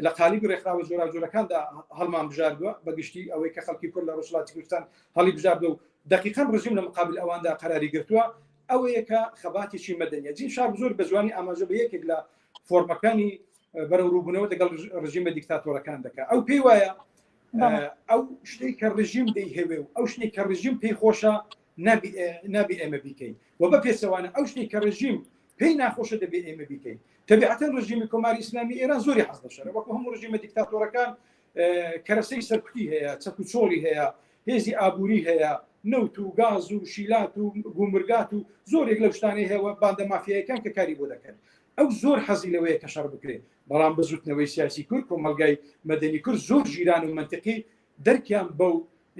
لە قالیبی ڕێکخراوە جۆراوجۆرەکاندا هەڵمان بژاردووە بە گشتی ئەوەی کە خەڵکی کورد لە ڕۆژهەڵاتی کوردستان هەڵی بژاردووە و دەقیقەن ڕژیم لە مقابل ئەواندا قەراری گرتووە ئەوەیە کە خەباتێکی مەدەنیە جین شارپ زۆر بە جوانی ئاماژە بە یەکێک لە فۆرمەکانی بەرەوڕووبوونەوە لەگەڵ ڕژیمە دیکتاتۆرەکان دەکات ئەو پێی وایە ئەو شتێک کە ڕژیم دەیهەوێ و ئەو شتێک کە ڕژیم پێی خۆشە نابی ئێمە بیکەین و بە پێچەوانە ئەو شتێک کە ڕژیم پێی ناخۆشە دەبێ ئێمە بیکەین تەبیعەتەن ڕژیمی کۆماری ئیسلامی ئێران زۆری حەز لە شەرە وەکو هەموو ڕژیمە دیکتاتۆرەکان کەرەسەی سەرکوتی هەیە چەک و چۆڵی هەیە هێزی ئابووری هەیە نەوت و گاز و شیلات و گومرگات و زۆرێک لەو شتانەی هەیە باندە مافیایەکان کە کاری بۆ دەکەن ئەو زۆر حەزی لەوەیە کە شەڕ بکرێت بەڵام بزوتنەوەی سیاسی کورد کۆمەلگای مەدەنی کورد زۆر ژیران و منتقی دەرکیان بەو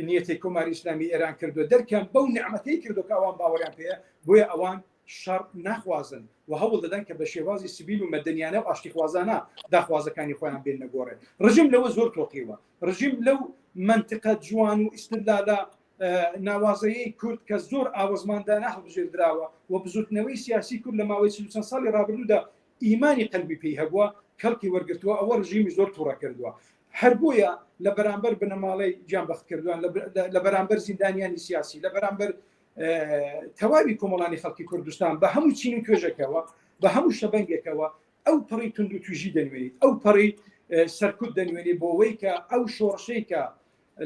نیەتەی کۆماری ئیسلامی ئێران کردووە دەرکیان بەو نیعمەتەی کردو کە ئەوان باوەڕیان پێیە بۆیە ئەوان شەڕ ناخوازن و هەوڵ دەدەن کە بە شێوازی سبیل و مەدەنیانە و ئاشتیخوازانە داخوازەکانی خۆیان بێننە گۆڕێ. ڕژیم لەوە زۆر تۆقیوە. ڕژیم لەو مەنتقە جوان و ئیستدلالە ناوازەیەی کورد کە زۆر ئاوەزماندانە هەڵبژێردراوە و بزوتنەوەی سیاسی کورد لە ماوەی چل و چەند ساڵی ڕابردوودا ئیمانی قەلبی پێی هەبووە کەڵکی وەرگرتووە ئەوە ڕژیمی زۆر توڕە کردووە. هەر بۆیە لە بەرامبەر بنەماڵەی گیانبەختکردوان، لە بەرامبەر زیندانیانی سیاسی، لە بەرامبەر تەواوی کۆمەڵانی خەڵکی کوردستان بە هەموو چین و توێژەکەوە بە هەموو شەبەنگێکەوە ئەو پەڕی تونند و توژی دەنوێنیت ئەو پەڕی سەرکوت دەنوێنی بۆەوەی کە ئەو شۆڕشەی کە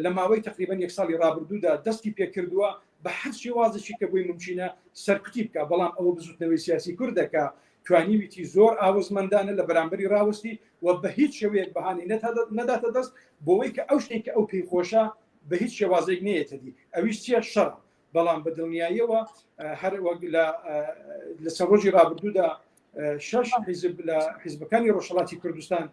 لە ماوەی تقریبان یەک ساڵی ڕابردوودا دەستی پێکردووە بە هەر شێوازێکی کە بۆی ممکنە سەرکوتی بکە بەڵام ئەوە بزوتنەوەی سیاسی کوردەکە توانیویتی زۆر ئاوەزمەندانە لە بەرامبەری ڕاوەستی و بە هیچ شێوەیەک بەهانی نەداتە دەست بۆەوەی کە ئەو شتێک کە ئەو پێی خۆشە بە هیچ شێوازێک نەیەتە دی ئەویش چیە شەڕە بەڵام بە دڵنیاییەوە هەر وەک لە لە چەند ڕۆژی ڕابردوودا. شەش حیزب لە حیزبەکانی ڕۆژهەڵاتی کوردستان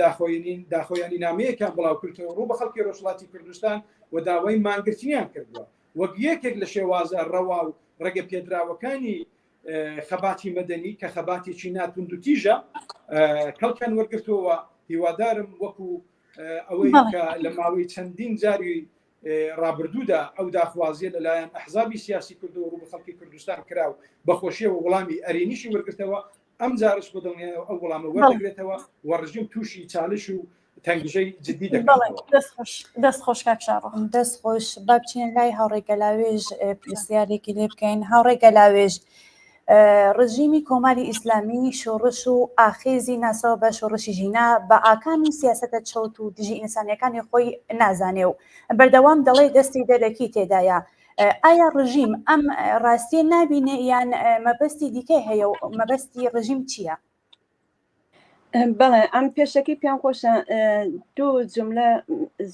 داخۆینین داخۆیانی نامەیەکیان بڵاو کردەوە ڕوو بە خەڵکی ڕۆژهەڵاتی کوردستان و داوای مانگرتنیان کردووە وەک یەکێک لە شێوازە ڕەوا و ڕێگە پێدراوەکانی خەباتی مەدەنی کە خەباتێکی ناتوندوتیژە کەڵکیان وەرگرتووە هیوادارم وەکو ئەوەی کە لە ماوەی چەندین جاری ڕابردوودا ئەو داخوازیە لەلایەن ئەحزابی سیاسی کوردەوە ڕوو بە خەڵکی کوردستان کرا و بەخۆشیەوە وەڵامی ئەرێنیشی وەرگرتەوە ئەم جارش بە دڵنیایەوە ئەو وەڵامە وەردەگرێتەوە و ڕژیم تووشی چالش و تەنگژەی جدی دەکاتەوە. دەست خۆش کاک شاڕۆ. دەست خۆش با بچینە لای هاوڕێ گەلاوێژ پرسیارێکی لێ بکەین هاوڕێ گەلاوێژ ڕژیمی کۆماری ئیسلامی شۆڕش و ئاخێزی ناسراو بە شۆڕشی ژینا بە ئاکامی سیاسەتە چەوت و دژی ئینسانیەکانی خۆی نازانێ و بەردەوام دەڵێ دەستی دەرەکی تێدایە. ئایا ڕژیم ئەم ڕاستیە نابینێ یان مەبەستی دیکەی هەیە و مەبەستی ڕژیم چییە؟ بەڵێ ئەم پێشەکەی پێم خۆشە دوو جملە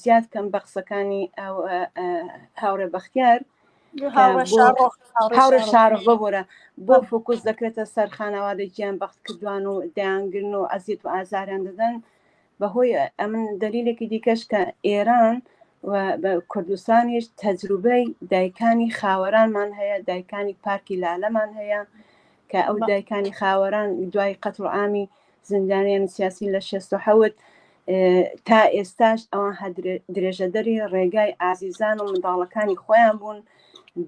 زیاد کەم بە قسەکانی هاوڕێ بەختیار هاوڕێ شارۆ ببورە بۆ فۆکوس دەکرێتە سەر خانەوادەی گیان بەخت کردوان و دەیانگرن و ئەزیەت و ئازاریان دەدەن بەهۆی ئەمن دلیلێکی دیکەش کە ئێران و بە کوردستانیش تەجروبەی دایکانی خاوەرانمان هەیە دایکانی پارکی لالەمان هەیە کە ئەو دایکانی خاوەران دوای قەتڵ عامی زیندانیانی سیاسی لە 67 تا ئێستاش ئەوان درێژەدەری ڕێگای ئازیزان و منداڵەکانی خۆیان بوون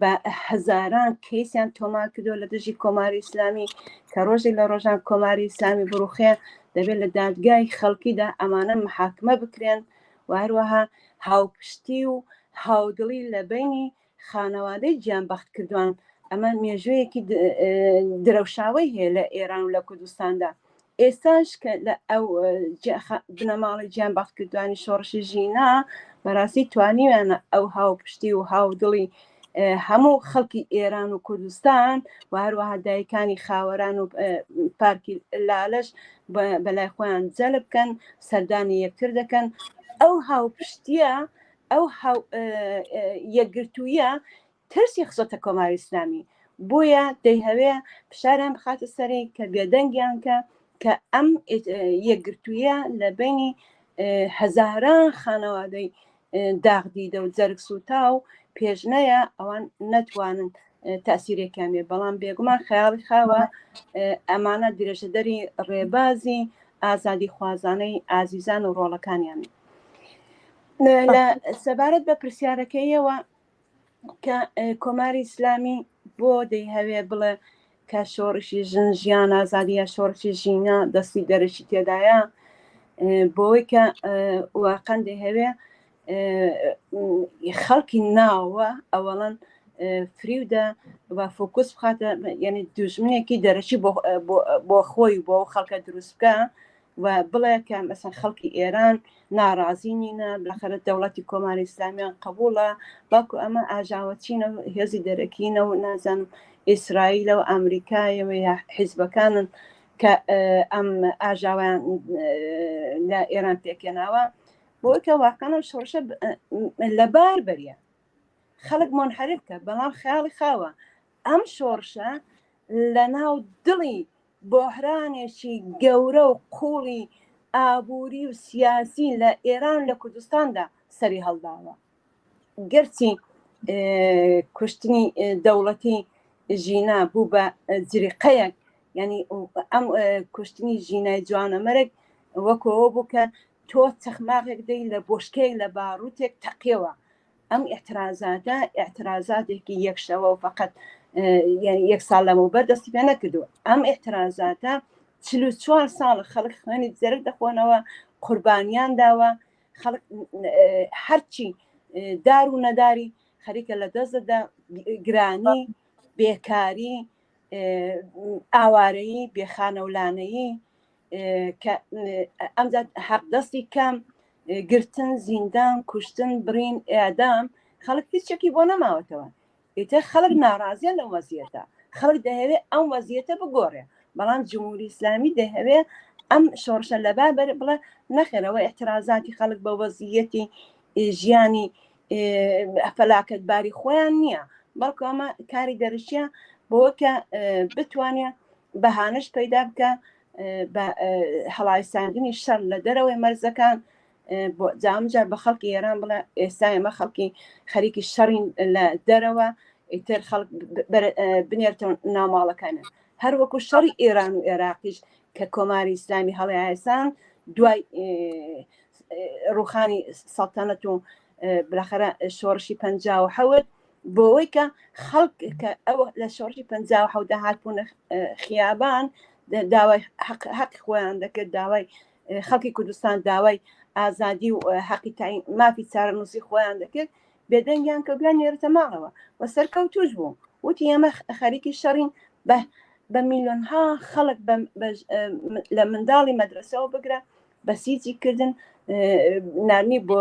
بە هەزاران کەیسیان تۆمار کردو لە دژی کۆماری ئیسلامی کە ڕۆژێک لە ڕۆژان کۆماری ئیسلامی بڕوخێ دەبێت لە دادگای خەڵکیدا ئەمانە محاکمە بکرێن و هەروەها هاوپشتی و هاودڵی لە بینی خانەوادەی گیانبەختکردوان ئەمە مێژوویەکی درەوشاوەی هەیە لە ئێران و لە کوردستاندا ئێستاش کە لە ئەو بنەماڵی گیانبەختکردوانی شۆڕشی ژینا بەڕاستی توانیویانە ئەو هاوپشتی و هاودڵی هەموو خەڵکی ئێران و کوردستان و هەروەها دایکانی خاوەران و پارکی لالش بەلای خۆیان جەلب بکەن سەردانی یەکتر دەکەن ئەو هاوپشتیە ئەو یەکگرتوویە ترسی خستۆتە کۆماری ئیسلامی بۆیە دەیهەوێ فشاریان بخاتە سەری کە بێدەنگیان کە کە ئەم یەکگرتوویە لە بینی هەزاران خانەوادەی داغ دیدە و جەرگ سووتا و پێشنەیە ئەوان نەتوانن تاسیرێکیان بێ بەڵام بێگومان خەیاڵی خاوە ئەمانە درێژەدەری ڕێبازی ئازادی خوازانەی ئازیزان و ڕۆڵەکانیان لە سەبارەت بە پرسیارەکەیەوە کە کۆماری ئیسلامی بۆ دەیهەوێ بڵێ کە شۆڕشی ژن ژیان ئازادیە شۆڕشی ژینا دەستی دەرەکی تێدایە بۆی کە واقعا دەیهەوێ خەڵکی ناوە ئەوەڵەن فریودە و فۆکوس بخاتە یعنی دوژمنێکی دەرەکی بۆ خۆی بۆ خەڵکە دروست بکە و بڵێ کە مەسەن خەڵکی ئێران ناڕازی نینە بلاخەرە دەوڵەتی کۆماری ئیسلامیان قبوڵە بەڵکو ئەمە ئاژاوەچینە و هێزی دەرەکینە و نازانم ئیسرائیلە و ئەمریکایەوە یا حیزبەکانن کە ئەم ئاژاوەیان لە ئێران پێکێناوە بۆی کە واقعا ئەم شۆڕشە لەبار بەریە خەڵک مۆنحەرف کە بەڵام خەیاڵی خاوە ئەم شۆڕشە لە ناو دڵی بۆحرانێکی گەورە و قووڵی ئابووری و سیاسی لە ئێران لە کوردستاندا سەری هەڵداوە. گەرچی کوشتنی دەوڵەتی ژینا بوو بە جریقەیەک یعنی ئەم کوشتنی ژینای جوانەمەرگ وەکەوە بوو کە تۆ چەخماغێک دەی لە بۆشکەیەک لە باروتێک تەقیەوە ئەم ئیعترازاتە ئیعترازاتێکی یەک شەوە و فقط یەک ساڵ لەمەوبەر دەستی پێ نەکردووە ئەم ئیعترازاتە 44 ساڵ خەڵک خوێنی جەرگ دەخۆنەوە قوربانیان داوە خەڵک هەرچی دار و نەداری خەریکە لە دەست دەدا گرانی بێکاری ئاوارەیی بێخانەولانەیی کە ئەمجا حەقدەستی کەم گرتن زیندان کوشتن بڕین ئێعدام خەڵک هیچێکی بۆ نەماوەتەوە ئیتر خەڵک ناڕازیە لەم وەزیەتە خەڵک دەهەوێ ئەم وەزیەتە بگۆڕێ بەڵام جمهوری ئیسلامی دەهەوێ ئەم شۆڕشە لەبا بەر بڵێ نەخێرەوە احترازاتی خەڵک بە وەزیەتی ژیانی فەلاکەتباری خۆیان نییە بەڵکو ئەمە کاری دەرشیە بۆ کە بتوانێ بەهانەش پەیدا بکە بە هەڵایساندنی شەڕ لە دەرەوەی مەرزەکان بۆ جامجار بە خەڵکی ئێران بڵێ ئێستا ئێمە خەڵکی خەریکی شەڕین لە دەرەوە ئیتر خەڵک بنێرتەوە ناوماڵەکانیان هەروەکو شەڕی ئێران و عێراقیش کە کۆماری ئیسلامی هەڵیایسان دوای ڕوخانی سەڵتەنەت و بلاخەرە شۆڕشی 57 بۆەوەی کە خەڵک کە ئەو لە شۆڕشی 57 هاتبوونە خیابان داوای حەقی خۆیان دەکرد داوای خەڵکی کوردستان داوای ئازادی و حەقی تعین مافی چارەنووسی خۆیان دەکرد بێدەنگیان کە بیان نێرتە ماڵەوە و سەرکەوتوش بوو وتی ئێمە خەریکی شەڕین بە بە میلیۆنها خەڵک لە منداڵی مەدرسەوە بگرە بەسیجی کردن نارنی بۆ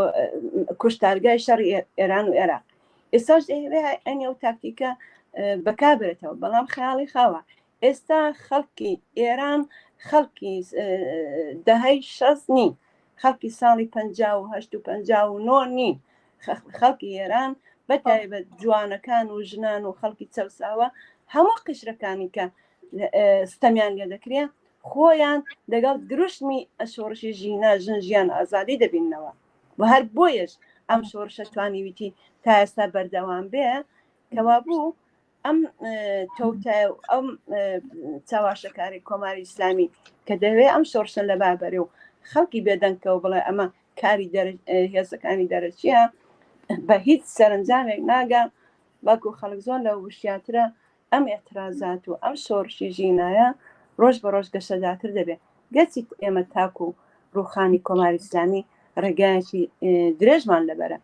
کوشتارگای شەڕی ئێران و عێراق ئێستاش دەیەوێ ئەنی ئەو تاکتیکە بەکاربرێتەوە بەڵام خەیاڵی خاوە ئێستا خەڵکی ئێران خەڵکی دەهەی شەست نین خەڵکی ساڵی 58 و 59 نین خەڵکی ئێران بە تایبەت جوانەکان و ژنان و خەڵکی چەوساوە هەموو قشرەکانی کە ستەمیان لێ دەکرێت خۆیان لەگەڵ دروشمی شۆڕشی ژینا ژن ژیان ئازادی دەبیننەوە و هەر بۆیەش ئەم شۆڕشە توانیویتی تا ئێستا بەردەوام بێ کەوابوو ئەم تەوتە و ئەم چاواشەکاری کۆماری ئیسلامی کە دەوێ ئەم شۆڕشە لە بابەرێ و خەڵکی بێدەنگکەوە بڵێ ئەمە کاری هێزەکانی دەرەچیە بە هیچ سەرنجامێک ناگا بەڵکو خەڵک زۆر لە وشیاترە ئەم ئاعترازات و ئەم شۆڕشی ژینایە ڕۆژ بە ڕۆژ گەشەداتر دەبێت گەرچی ئێمە تاکو ڕوخانی کۆماری ئیسلامی ڕێگایەکی درێژمان لەبەرە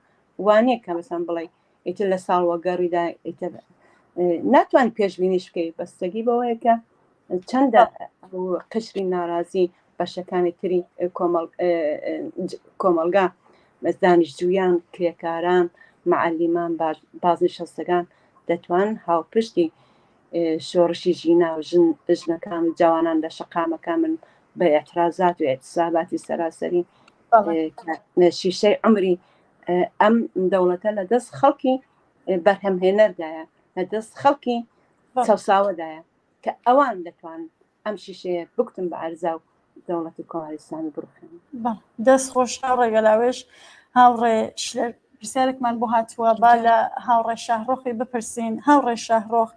وانە کە مەسەن بڵێ ئیتر لە ساڵوەگەڕیدا ئیتر ناتوان پێشبینیش بکەی بەستەگی بەوەیە کە چەندە قشری ناڕازی بەشەکانی تری کۆمەڵگا دانیشتجویان کرێکاران معەلیمان بازنشەستەکان دەتوان هاوپشتی شۆڕشی ژینا و ژن ژنەکان و جوانان لە شەقامەکان من بە اعترازات و اعتصاباتی سەراسەری شیشەی عمری ئەم دەوڵەتە لە دەست خەڵکی بەرهەمهێنەردایە لە دەست خەڵکی چەساوەدایە کە ئەوان دەتوان ئەم شیشەیە بکتن بە ئەرزا و دەوڵەتی کۆماری ئیسلامی بڕوخێنن. دەست خۆش هاوڕێ گەلاوێژ. هاوڕێ شلێر پرسیارێکمان بۆ هاتووە با لە هاوڕێ شاهڕۆخی بپرسین. هاوڕێ شاهڕۆخ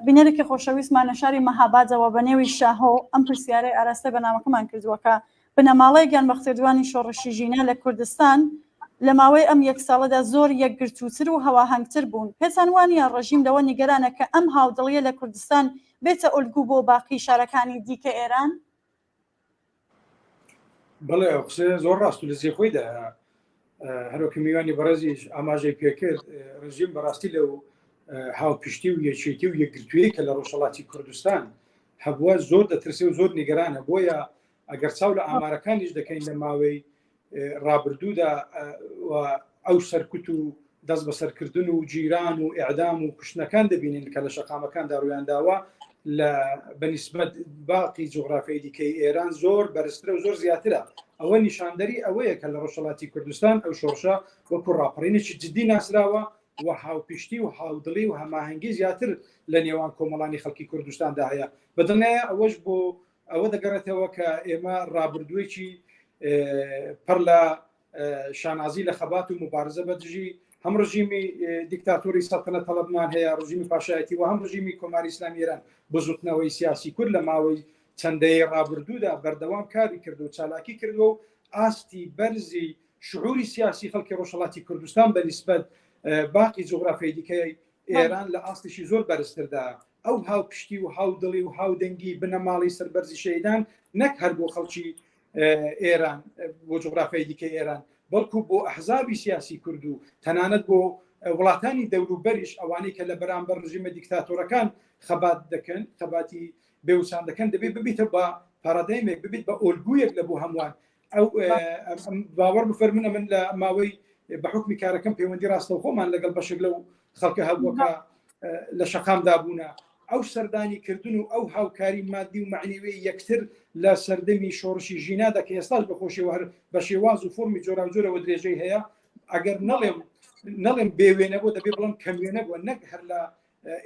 بینەرێکی خۆشەویستمان لە شاری مەهابادەوە بە نێوی شاهۆ ئەم پرسیارەی ئاراستەی بەرنامەکەمان کردووە کە بنەماڵەی گیانبەختکردووانی شۆڕشی ژینا لە کوردستان لە ماوەی ئەم یەک ساڵەدا زۆر یەکگرتووتر و هەواهەنگتر بوون. پێتان وا نییە ڕێژیم لەوە نیگەرانە کە ئەم هاودڵییە لە کوردستان بێتە ئۆلگوو بۆ باقی شارەکانی دیکە ئێران؟ بەڵێ ئەو قسەیە زۆر ڕاست و لە جێی خۆیدایە. هەروەک میوانی بەڕێزیش ئاماژەی پێکرد ڕژیم بەڕاستی لەو هاوپشتی و یەکێتی و یەکگرتوویی کە لە ڕۆژهەڵاتی کوردستان هەبووە زۆر دەترسێ و زۆر نیگەرانە بۆیە ئەگەر چاو لە ئامارەکانیش دەکەین لە ماوەی ڕابردوودا ئەو سەرکوت و دەست بەسەرکردن و گیران و ئیعدام و کوشتنەکان دەبینین کە لە شەقامەکاندا ڕویانداوە لە بەنیسبەت باقی جوغرافیای دیکەی ئێران زۆر بەرزترە و زۆر زیاترە ئەوە نیشاندەری ئەوەیە کە لە ڕۆژهەڵاتی کوردستان ئەو شۆڕشە وەکو ڕاپەڕینێکی جدی ناسراوە و هاوپشتی و هاودڵی و هەماهەنگی زیاتر لە نێوان کۆمەڵانی خەڵکی کوردستاندا هەیە بەدڵنیایە ئەوەش بۆ ئەوە دەگەڕێتەوە کە ئێمە ڕابردوویەکی پڕ لە شانازی لە خەبات و مبارزە بە دژی هەم ڕژیمی دیکتاتۆری سەڵتەنەت تەڵەبمان هەیە ڕژیمی پاشایەتی و هەم ڕژیمی کۆماری ئیسلامی ئێران بزوتنەوەی سیاسی کورد لە ماوەی چەند دەیەی ڕابردوودا بەردەوام کاری کرد و چالاکی کردووە و ئاستی بەرزی شعوری سیاسی خەڵکی ڕۆژهەڵاتی کوردستان بە نیسبەت باقی جوغرافیای دیکەی ئێران لە ئاستێکی زۆر بەرزتردا ئەو هاوپشتی و هاودڵی و هاودەنگی بنەماڵەی سەربەرزی شەهیدان نەک هەر بۆ خەڵکی ئێران بۆ جوغرافیای دیکەی ئێران بەڵکو بۆ ئەحزابی سیاسی کورد و تەنانەت بۆ وڵاتانی دەوروبەریش ئەوانەی کە لە بەرامبەر ڕژیمە دیکتاتۆرەکان خەبات دەکەن خەباتی بێوچان دەکەن دەبێت ببیتە بە پارادایمێک ببیت بە ئۆلگویەک لە بۆ هەمووان ئەو باوەڕ بفەرمونە من لە ماوەی بە حکمی کارەکەم پەیوەندی ڕاستەوخۆمان لەگەڵ بەشێک لەو خەڵکە هەبووە کە لە شەقامدا بوونە ئەو سەردانی کردن و ئەو هاوکاری مادی و معنیوی یەکتر لە سەردەمی شۆڕشی ژینادا کە ئێستاش بەخۆشیەوە هەر بە شێواز و فۆرمی جۆراوجۆرەوە درێژەی هەیە ئەگەر نەڵێم نەڵێم بێوێنە بۆ دەبێ بڵم کەموێنە بووە نەک هەر لە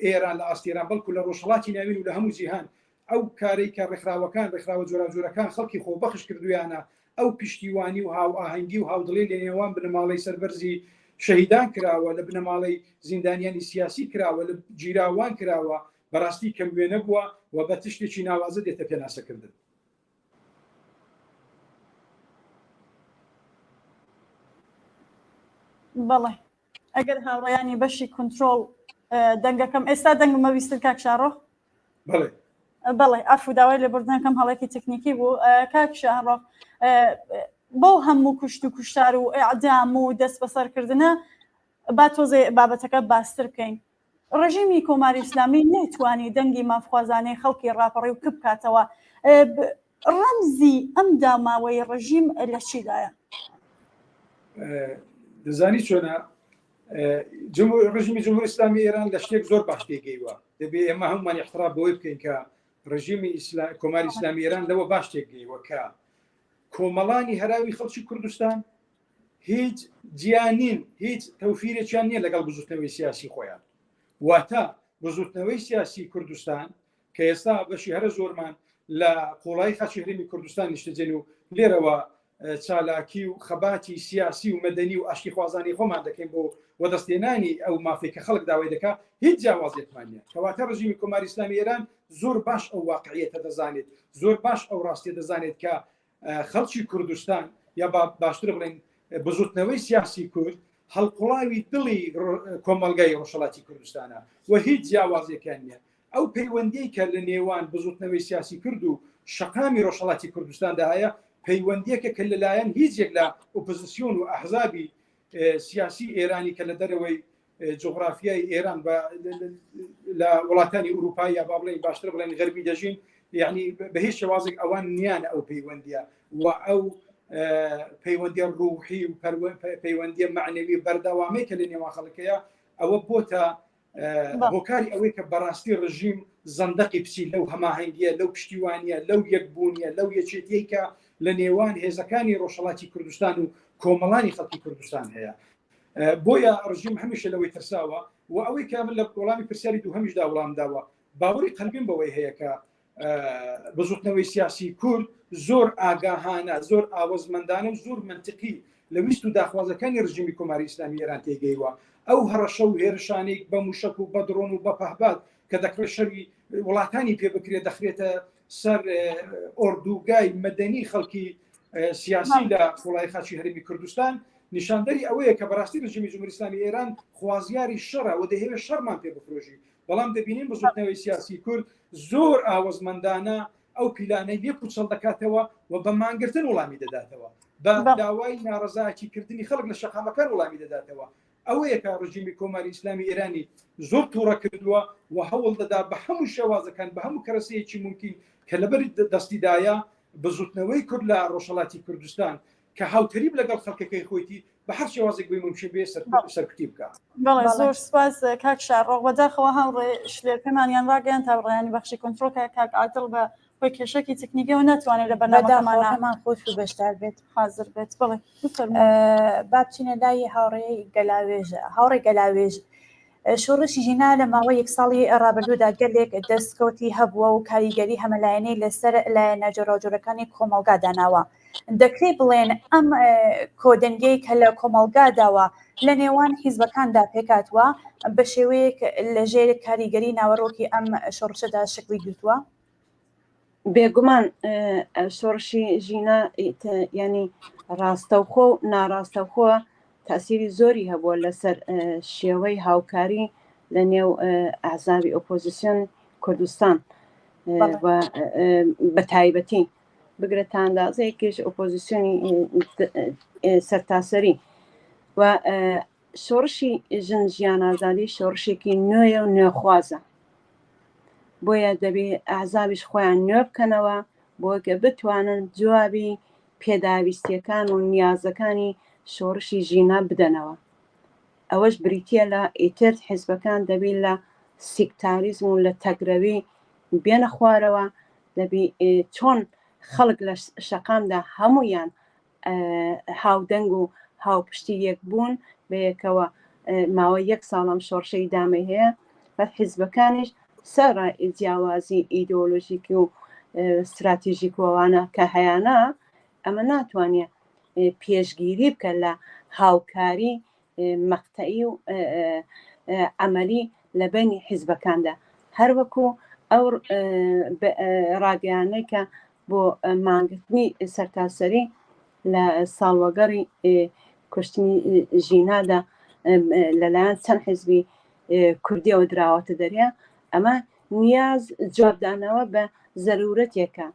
ئێران لە ئاست ئێران بەڵکو لە ڕۆژهەڵاتی ناوین و لە هەموو جیهان. ئەو کارەی کە ڕێکخراوەکان، ڕێکخراوە جۆراوجۆرەکان خەڵکی خۆبەخش کردوویانە، ئەو پشتیوانی و هاوئاهەنگی و هاودڵی لە نێوان بنەماڵەی سەربەرزی شەهیدان کراوە، لە بنەماڵەی زیندانیانی سیاسی کراوە، لە گیراوان کراوە، بەڕاستی کەم وێنە بووە و بە تشتێکی ناوازە دێتە پێناسەکردن. بەڵێ ئەگەر هاوڕێیانی بەشی کونترۆڵ دەنگەکەم ئێستا دەنگمە بیستن کاک شاڕۆ بەڵێ بەڵێ عەفو داوای لێبوردنەکەم هەڵێکی تەکنیکی بوو کاک شاڕۆ بەو هەموو کوشت و کوشتار و ئەعدام و دەست بەسەرکردنە با تۆزێ بابەتەکە باستر بکەین ڕژیمی کۆماری ئیسلامی نەیتوانی دەنگی مافخوازانەی خەڵکی ڕاپەڕیو کپ بکاتەوە. ڕەمزی ئەم داماوەی ڕژیم لە چیدایە؟ دەزانی چۆنە ڕژیمی جمهوری ئیسلامی ئێران لە شتێک زۆر باش تێگەیوە دەبێ ئێمە هەمومان احتراب بەوەی بکەین کە ڕژیمی کۆماری ئیسلامی ئێران لەوە باش تێگەیوە کە کۆمەڵانی هەراوی خەڵکی کوردستان هیچ جیا نین، هیچ تەوفیرێکیان نییە لەگەڵ بزوتنەوەی سیاسی خۆیان. واتە بزوتنەوەی سیاسی کوردستان کە ئێستا بەشی هەرە زۆرمان لە قوڵایی خاکی هەرێمی کوردستان نیشتەجێن و لێرەوە چالاکی و خەباتی سیاسی و مەدەنی و ئاشتیخوازانی خۆمان دەکەین بۆ وەدەستێنانی ئەو مافێک کە خەڵک داوای دەکا هیچ جیاوازێکمان نییە. کەواتە ڕژیمی کۆماری ئیسلامی ئێران زۆر باش ئەو واقعیەتە دەزانێت، زۆر باش ئەو ڕاستیە دەزانێت کە خەڵکی کوردستان یا باشتر بڵێن بزوتنەوەی سیاسی کورد هەڵقوڵاوی دڵی کۆمەڵگای ڕۆژهەڵاتی کوردستانە و هیچ جیاوازیەکان نییە ئەو پەیوەندی کە لە نێوان بزوتنەوەی سیاسی کرد و شەقامی ڕۆژهەڵاتی کوردستاندا هەیە پەیوەندیەکە کە لەلایەن هیچ یەک لە ئۆپۆزیسیۆن و ئەحزابی سیاسی ئێرانی کە لە دەرەوەی جوغرافیای ئێران بە لە وڵاتانی ئوروپا یا با بڵێن باشتر بڵێن غەربی دەژین یعنی بە هیچ شێوازێک ئەوان نیانە ئەو پەیوەندیە و ئەو پەیوەندیە ڕوحی و پەیوەندیە معنەوی بەردەوامەی کە لە نێوان خەڵکەیە ئەوە بۆتە هۆکاری ئەوەی کە بەڕاستی ڕژیم زەندەقی پچی لەو هەماهەنگیە لەو پشتیوانیە لەو یەکبوونیە لەو یەکێتیەی کە لە نێوان هێزەکانی ڕۆژهەڵاتی کوردستان و کۆمەڵانی خەڵکی کوردستان هەیە بۆیە ڕژیم هەمیشە لەوەی ترساوە و ئەوەی کە من لە وەڵامی پرسیاری دووهەمیشدا وڵام داوە باوەڕی قەلبیم بەوەی هەیە کە بزوتنەوەی سیاسی کورد زۆر ئاگاهانە زۆر ئاوەزمەندانە و زۆر منطقی لە ویست و داخوازەکانی ڕژیمی کۆماری ئیسلامی ئێران تێگەیوە ئەو هەڕەشە و هێرشانەی بە موشک و بە دڕۆن و بە پەهباد کە دەکرێت شەوی وڵاتانی پێ بکرێت دەخرێتە سەر ئۆردوگای مەدەنی خەڵکی سیاسی لە قوڵای خاچی هەرێمی کوردستان نیشاندەری ئەوەیە کە بەڕاستی رژیمی جمهوری ئیسلامی ئێران خوازیاری شەڕە و دەیەوێت شەڕمان پێ بفرۆژی بەڵام دەبینین بزوتنەوەی سیاسی کورد زۆر ئاوەزمەندانە ئەو پیلانەی لێ پوچەڵ دەکاتەوە و بە مانگرتن وڵامی دەداتەوە بە داوای ناڕەزایەتی کردنی خەڵک لە شەقامەکان وڵامی دەداتەوە ئەوەیە کە ڕژیمی کۆماری ئیسلامی ئێرانی زۆر تووڕە کردووە و هەوڵ دەدا بە هەموو شێوازەکان بە هەموو کەرەسەیەکی مومکین کە لەبەر دەستیدایە بزوتنەوەی کورد لە ڕۆژهەڵاتی کوردستان کە هاوتەریب لەگەڵ خەڵکەکەی خۆیتی بە هەر شێوازێک بۆی مومکین بێ سەرکوتی بکا. بەڵێ زۆر سپاس کاک شاڕۆخ بەداخەوە هاوڕێ شلێر پێمانیان ڕاگەیاند هاوڕێیانی بەخشی کۆنترۆڵ کە کاک عادڵ بە هۆی کێشەکی تەکنیکیەوە ناتوانێت لە بەرنامەکەمانە پێمان خۆش و بەشدار بێت حاضر بێت بەڵێ بفەرموو. با بچینە لای هاوڕێی گەلاوێژ هاوڕێ گەلاوێژ شۆڕشی ژینا لە ماوەی یەک ساڵی ڕابردوودا گەلێک دەستکەوتی هەبووە و کاریگەری هەمەلایەنەی لەسەر لایەنە جۆراوجۆرەکانی کۆمەڵگا داناوە. دەکرێ بڵێن ئەم کۆدەنگیەی کە لە کۆمەڵگاداوە لە نێوان حیزبەکاندا پێکهاتووە بە شێوەیەک لە ژێر کاریگەری ناوەڕۆکی ئەم شۆڕشەدا شکڵی گرتووە؟ بێگومان شۆڕشی ژینا ینی ڕاستەوخۆ و ناڕاستەوخۆ تاسیری زۆری هەبووە لەسەر شێوەی هاوکاری لە نێو ئەحزابی ئۆپۆزیسیۆن کوردستان بە تایبەتی بگرە تا ئەندازەیەکیش ئۆپۆزیسیۆنی سەرتاسەری و شۆڕشی ژن ژیان ئازادی شۆڕشێکی نوێیە و نوێخوازە بۆیە دەبێ ئەحزابیش خۆیان نوێ بکەنەوە بۆ کە بتوانن جوابی پێداویستیەکان و نیازەکانی شۆڕشی ژینا بدەنەوە ئەوەش بریتە لە ئیتر حیزبەکان دەبی لە سیکتاریزم و لە تەگرەوی بێنە خوارەوە دەبی چۆن خەڵک لە شەقامدا هەمویان هاودەنگ و هاوپشتی یەک بوون بەیەکەوە ماوەی یەک ساڵم شۆڕشەی دامەی هەیە بە حیزبەکانیش سەرڕای جیاوازی ئیدۆلۆژیکی و ستراتیژیک و ئەوانە کە هەیانە، ئەمە ناتوانێ پێشگیری بکە لە هاوکاری مەقتەعی و عەمەلی لە بەینی حیزبەکاندا. هەروەکو ئەو ڕاگەیاندنەی کە بۆ مانگرتنی سەرتاسەری لە ساڵوەگەڕی کوشتنی ژینادا لەلایەن چەند حیزبی کوردیەوە دراوەتە دەریا، ئەمە نیاز جوابدانەوە بە زەرورەتێکە،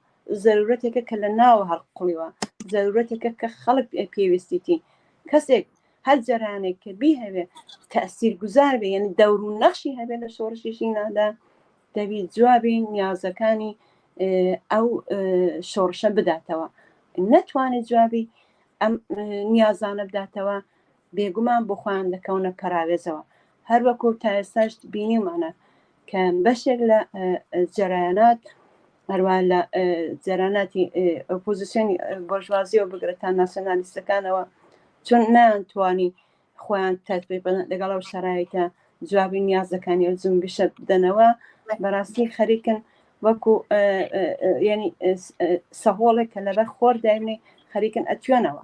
زەرورەتێکە کە لە ناوە هەڵقوڵیوە، زەرورەتێکە کە خەڵک پێویستیتی. کەسێک هەر جەرانێک کە بیهەوێ تەئسیر گوزار بێ، یعنی دەور و نەخشی هەبێ لە شۆڕشی ژینادا، دەبی جوابی نیازەکانی ئەو شۆڕشە بداتەوە. نەتوانێت جوابی ئەم نیازانە بداتەوە، بێگومان بۆ خۆیان دەکەونە پەراوێزەوە. هەروەکو تا ئێستاش بینیومانە کە بەشێک لە جەرایانات هەروە لە جەراناتی ئۆپۆزیسیۆنی بۆرژوازیەوە بگرە تا ناسیۆنالیستەکانەوە چون نەیانتوانی خۆیان تەتبیق بدەن لەگەڵ ئەو شەرایتە جوابی نیازەکانی ئەو جونبشە بدەنەوە بەڕاستی خەریکن وەکو یعنی سەهۆڵێک کە لەبەر خۆر دایبنێ خەریکن ئەتوێنەوە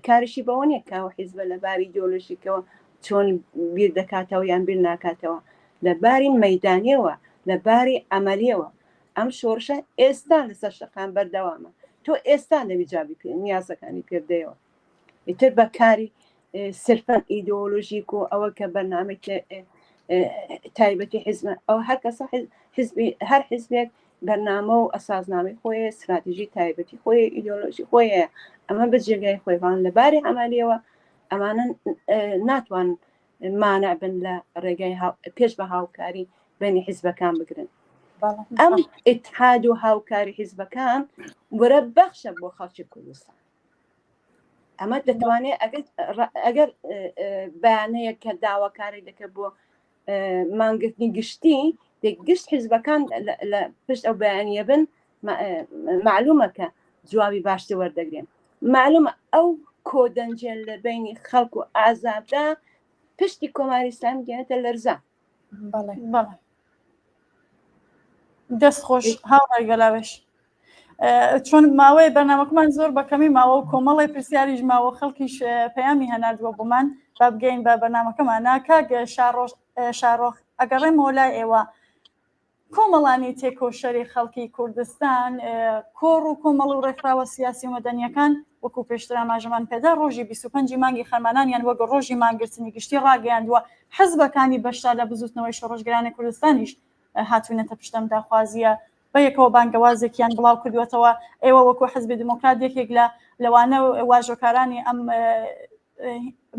کارشی بەوە نیە کە ئەو حیزبە لە باری ئیدۆلۆژیکەوە چۆن بیر دەکاتەوە یان بیر ناکاتەوە لە باری مەدانیەوە لە باری عملیەوە ئەم شۆڕشە ئێستا لەسەر شەقام بەردەوامە تۆ ئێستا دەبی جوابی پێ نیازەکانی پێ بدەیەوە ئیتر بە کاری سرفەن ئیدۆلۆژیک و ئەوە کە بەرنامەی تایبەتی حیزبە ئەو هەر کەسە حیزبی هەر حیزبێک بەرنامە و ئەساسنامەی خۆی استراتیژی تایبەتی خۆی ئیدۆلۆژی خۆی هەیە ئەمە بە جێگای خۆی بەڵام لە باری عەمەلیەوە ئەمانە ناتوان مانع بن لە ڕێگای پێش بە هاوکاری بینی حیزبەکان بگرن ئەم ئیتحاد و هاوکاری حیزبەکان ورە بەخشە بۆ خەڵکی کوردستان ئەمە دەتوانێت ئەگەر بەیانەیە کە داواکاری دەکە بۆ مانگرتنی گشتی گشت حیزبەکان لە پشت ئەو بەیانە بن معلومە کە جوابی باشتر وەردەگرێن معلومە ئەو کۆدەنجێن لە بینی خەڵک و ئازاددا پشتی کۆماری ئیسلامی گەێنێتە لەرزە بەڵێ بەڵێ دەست خۆش هاوڕای گەلاوێش چۆن ماوەی بەرنامەکەمان زۆر بە کەمی ماوە و کۆمەڵی پرسیاریش ماوە خەڵکیش پەیامی هەناردووە بۆمان با بگەین بە بەرنامەکەمان ناکاک شارۆژ شارۆخ ئەگەڕێمەوە لای ئێوە کۆمەڵانی تێکۆشەری خەڵکی کوردستان، کۆڕ و کۆمەڵ و ڕێکخراوە سیاسی و مەدەنییەکان وەکو پێشتر ئاماژەمان پێدا ڕۆژی 25 ی مانگی خەرمانانیان وەک ڕۆژی مانگرتنی گشتی ڕاگەیاندووە، حزبەکانی بەشدار لە بزووتنەوەی شۆڕشگێرانی کوردستانیش هاتوونەتە پشت ئەم داخوازییە، بەیەکەوە بانگەوازێکیان بڵاو کردووەتەوە، ئێوە وەکو حزبی دیموکرات یەکێک لە لەوانە واژۆکارانی ئەم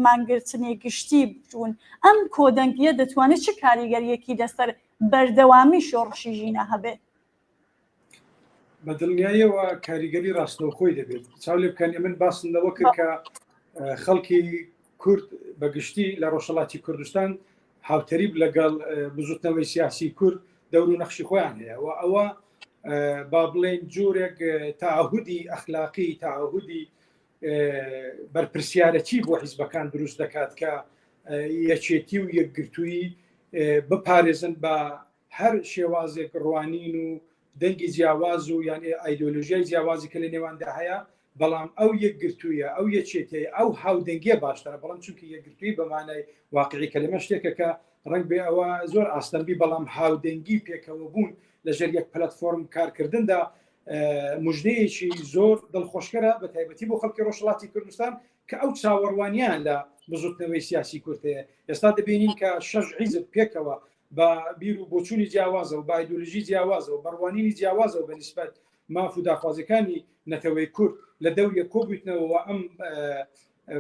مانگرتنی گشتی بوون، ئەم کۆدەنگییە دەتوانێت چ کاریگەرییەکی لەسەر بەردەوامی شۆڕشی ژینا هەبێت؟ بە دڵنیاییەوە کاریگەری ڕاستەوخۆی دەبێت چاو لێ بکەن من باسم لەوە کرد کە خەڵکی کورد بە گشتی لە ڕۆژهەڵاتی کوردستان هاوتەریب لەگەڵ بزوتنەوەی سیاسی کورد دەور و نەخشی خۆیان هەیە و ئەوە با بڵێن جورێک تعهودی ئەخلاقی تعهودی بەرپرسیارەتی بۆ حیزبەکان دروست دەکات کە یەکێتی و یەکگرتوویی بپارێزن بە هەر شێوازێک ڕوانین و دەنگی جیاواز و یان ئایدۆلۆژیای جیاوازی کە لە نێواندا هەیە بەڵام ئەو یەکگرتوویە ئەو یەکێتەیە ئەو هاودەنگیە باشترە بەڵام چونکە یەکگرتووی بەمانای واقعی کەلەمە شتێکە کە ڕەنگ بێ ئەوە زۆر ئاستەمبی بەڵام هاودەنگی پێکەوە بوون لەژێر یەک پلتفۆرم کارکردندا مژدەیەکی زۆر دڵخۆشکەرە بە تایبەتی بۆ خەڵکی ڕۆژهەڵاتی کوردستان کە ئەو چاوەڕوانیان لە بزوتنەوەی سیاسی کورد هەیە ئێستا دەبینین کە شەش حیزب پێکەوە بە بیر و بۆچوونی جیاوازەوە بە ئایدۆلۆژی جیاوازەوە بە ڕوانینی جیاوازەوە بە نیسبەت ماف و داخوازیەکانی نەتەوەی کورد لە دەوریە کۆبوویتنەوە ئەم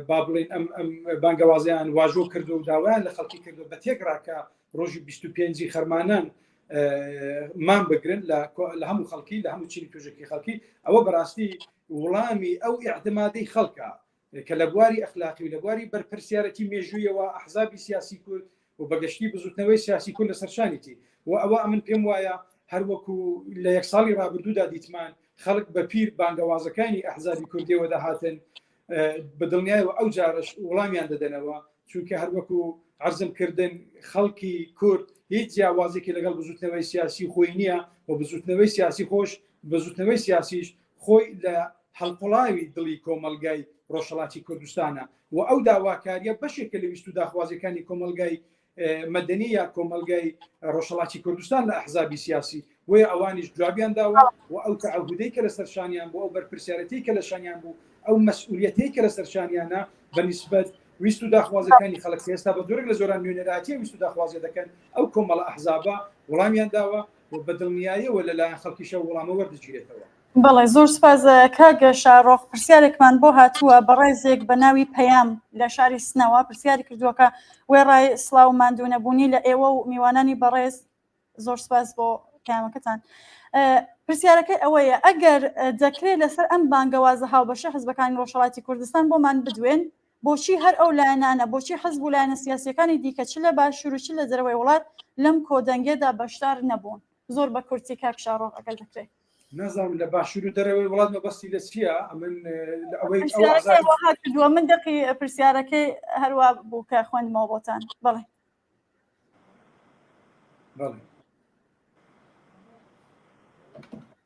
با بڵێن ئەم ئەم بانگەوازیان واژۆ کردو و داوایان لە خەڵکی کردو بە تێکڕا کە ڕۆژی 25 خەرمانان مان بگرن لە هەموو خەڵکی لە هەموو چینی توژەکی خەڵکی ئەوە بەڕاستی وڵامی ئەو ئیعتمادەی خەڵکە کە لە بواری ئەخلاقی و لە بواری بەرپرسیارەتی مێژوویەوە ئەحزابی سیاسی کورد و بەگشتی بزوتنەوەی سیاسی کورد لەسەر شانیتی و ئەوە ئەمن پێم وایە هەروەکو لە یەک ساڵی ڕابردوودا دیتمان خەڵک بە پیر بانگەوازەکانی ئەحزابی کوردیەوە دەهاتن بە دڵنیایەوە ئەو جارش وڵامیان دەدەنەوە چونکە هەروەکو عەرزم کردن خەڵکی کورد. هیچ جیاوازێکی لەگەڵ بزوتنەوەی سیاسی خۆی نییە و بزوتنەوەی سیاسی خۆش بزوتنەوەی سیاسیش خۆی لە هەڵقوڵاوی دڵی کۆمەڵگای ڕۆژهەڵاتی کوردستانە و ئەو داواکاریە بەشێکە لە ویست و داخوازیەکانی کۆمەڵگای مەدەنی یا کۆمەڵگای ڕۆژهەڵاتی کوردستان لە ئەحزابی سیاسی بۆیە ئەوانیش جوابیان داوە و ئەو تەعەهودەی کە لەسەر شانیان بوو ئەو بەرپرسیارەتی کە لە شانیان بوو ئەو مەسئولیەتەی کە لەسەر شانیانە بە نیسبەت ویست و داخوازەکانی خەڵک ئێستا بە جۆرێک لە زۆران نوێنەرایەتی ویست و داخوازیە دەکەن ئەو کۆمەڵە ئەحزابە وڵامیان داوە و بە دڵنیاییەوە لەلایەن خەڵکیشەوە وڵامە وەردەگیرێتەوە. بەڵێ زۆر سپاس کاک شاڕۆخ پرسیارێکمان بۆ هاتووە بەڕێزێک بە ناوی پەیام لە شاری سنەوە پرسیاری کردووە کە وێڕای سڵاو و ماندوونەبوونی لە ئێوە و میوانانی بەڕێز زۆر سپاس بۆ پەیامەکەتان پرسیارەکەی ئەوەیە ئەگەر دەکرێت لەسەر ئەم بانگەوازە هاوبەشە حزبەکانی ڕۆژهەڵاتی کوردستان بۆمان بدوێن بۆچی هەر ئەو لایەنانە بۆچی حزب و لایەنە سیاسیەکانی دیکە چ لە باشوور و چ لە دەرەوەی وڵات لەم کۆدەنگێدا بەشدار نەبوون زۆر بە کورتی کاک شاڕۆخ ئەگەر دەکرێت. نازانم لە باشوور و دەرەوەی وڵات مەبەستی لە چییە ئەمن لە ئەوەی ئەو پرسیارەکەی ئەحزابی وەها کردووە من دەقی پرسیارەکەی هەروا بوو کە خوێندمەوە بۆتان بەڵێ. بەڵێ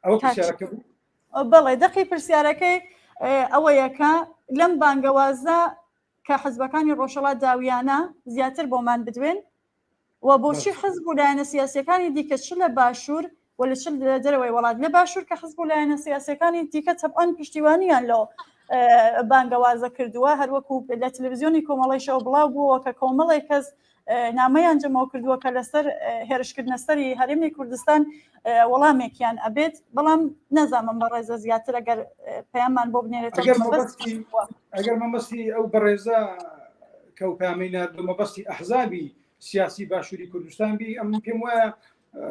ئەوە کاک پرسیارەکە بوو بەڵێ دەقی پرسیارەکەی ئەوەیە کە لەم بانگەوازە کە حزبەکانی ڕۆژهەڵات داویانە زیاتر بۆمان بدوێن و بۆچی حزب و لایەنە سیاسیەکانی دیکە چ لە باشوور و لە چ لە دەرەوەی وڵات لە باشوور کە حزب و لایەنە سیاسیەکانی دیکە تەبعەن پشتیوانیان لەو بانگەوازە کردووە هەروەکو لە تەلەڤزیۆنی کۆمەڵیشەوە بڵاو بووەوە کە کۆمەڵێک کەس نامەیان جەمەوە کردووە کە لەسەر هێرشکردنە سەری هەرێمی کوردستان وەڵامێکیان ئەبێت بەڵام نازانم بەڕێزە زیاتر ئەگەر پەیامان بۆ بنێرێتەوە ئەگەر مەبەستی ئەو بەڕێزە کە و پامەی ناردو مەبەستی ئەحزابی سیاسی باشووری کوردستان بی ئەم پێم وایە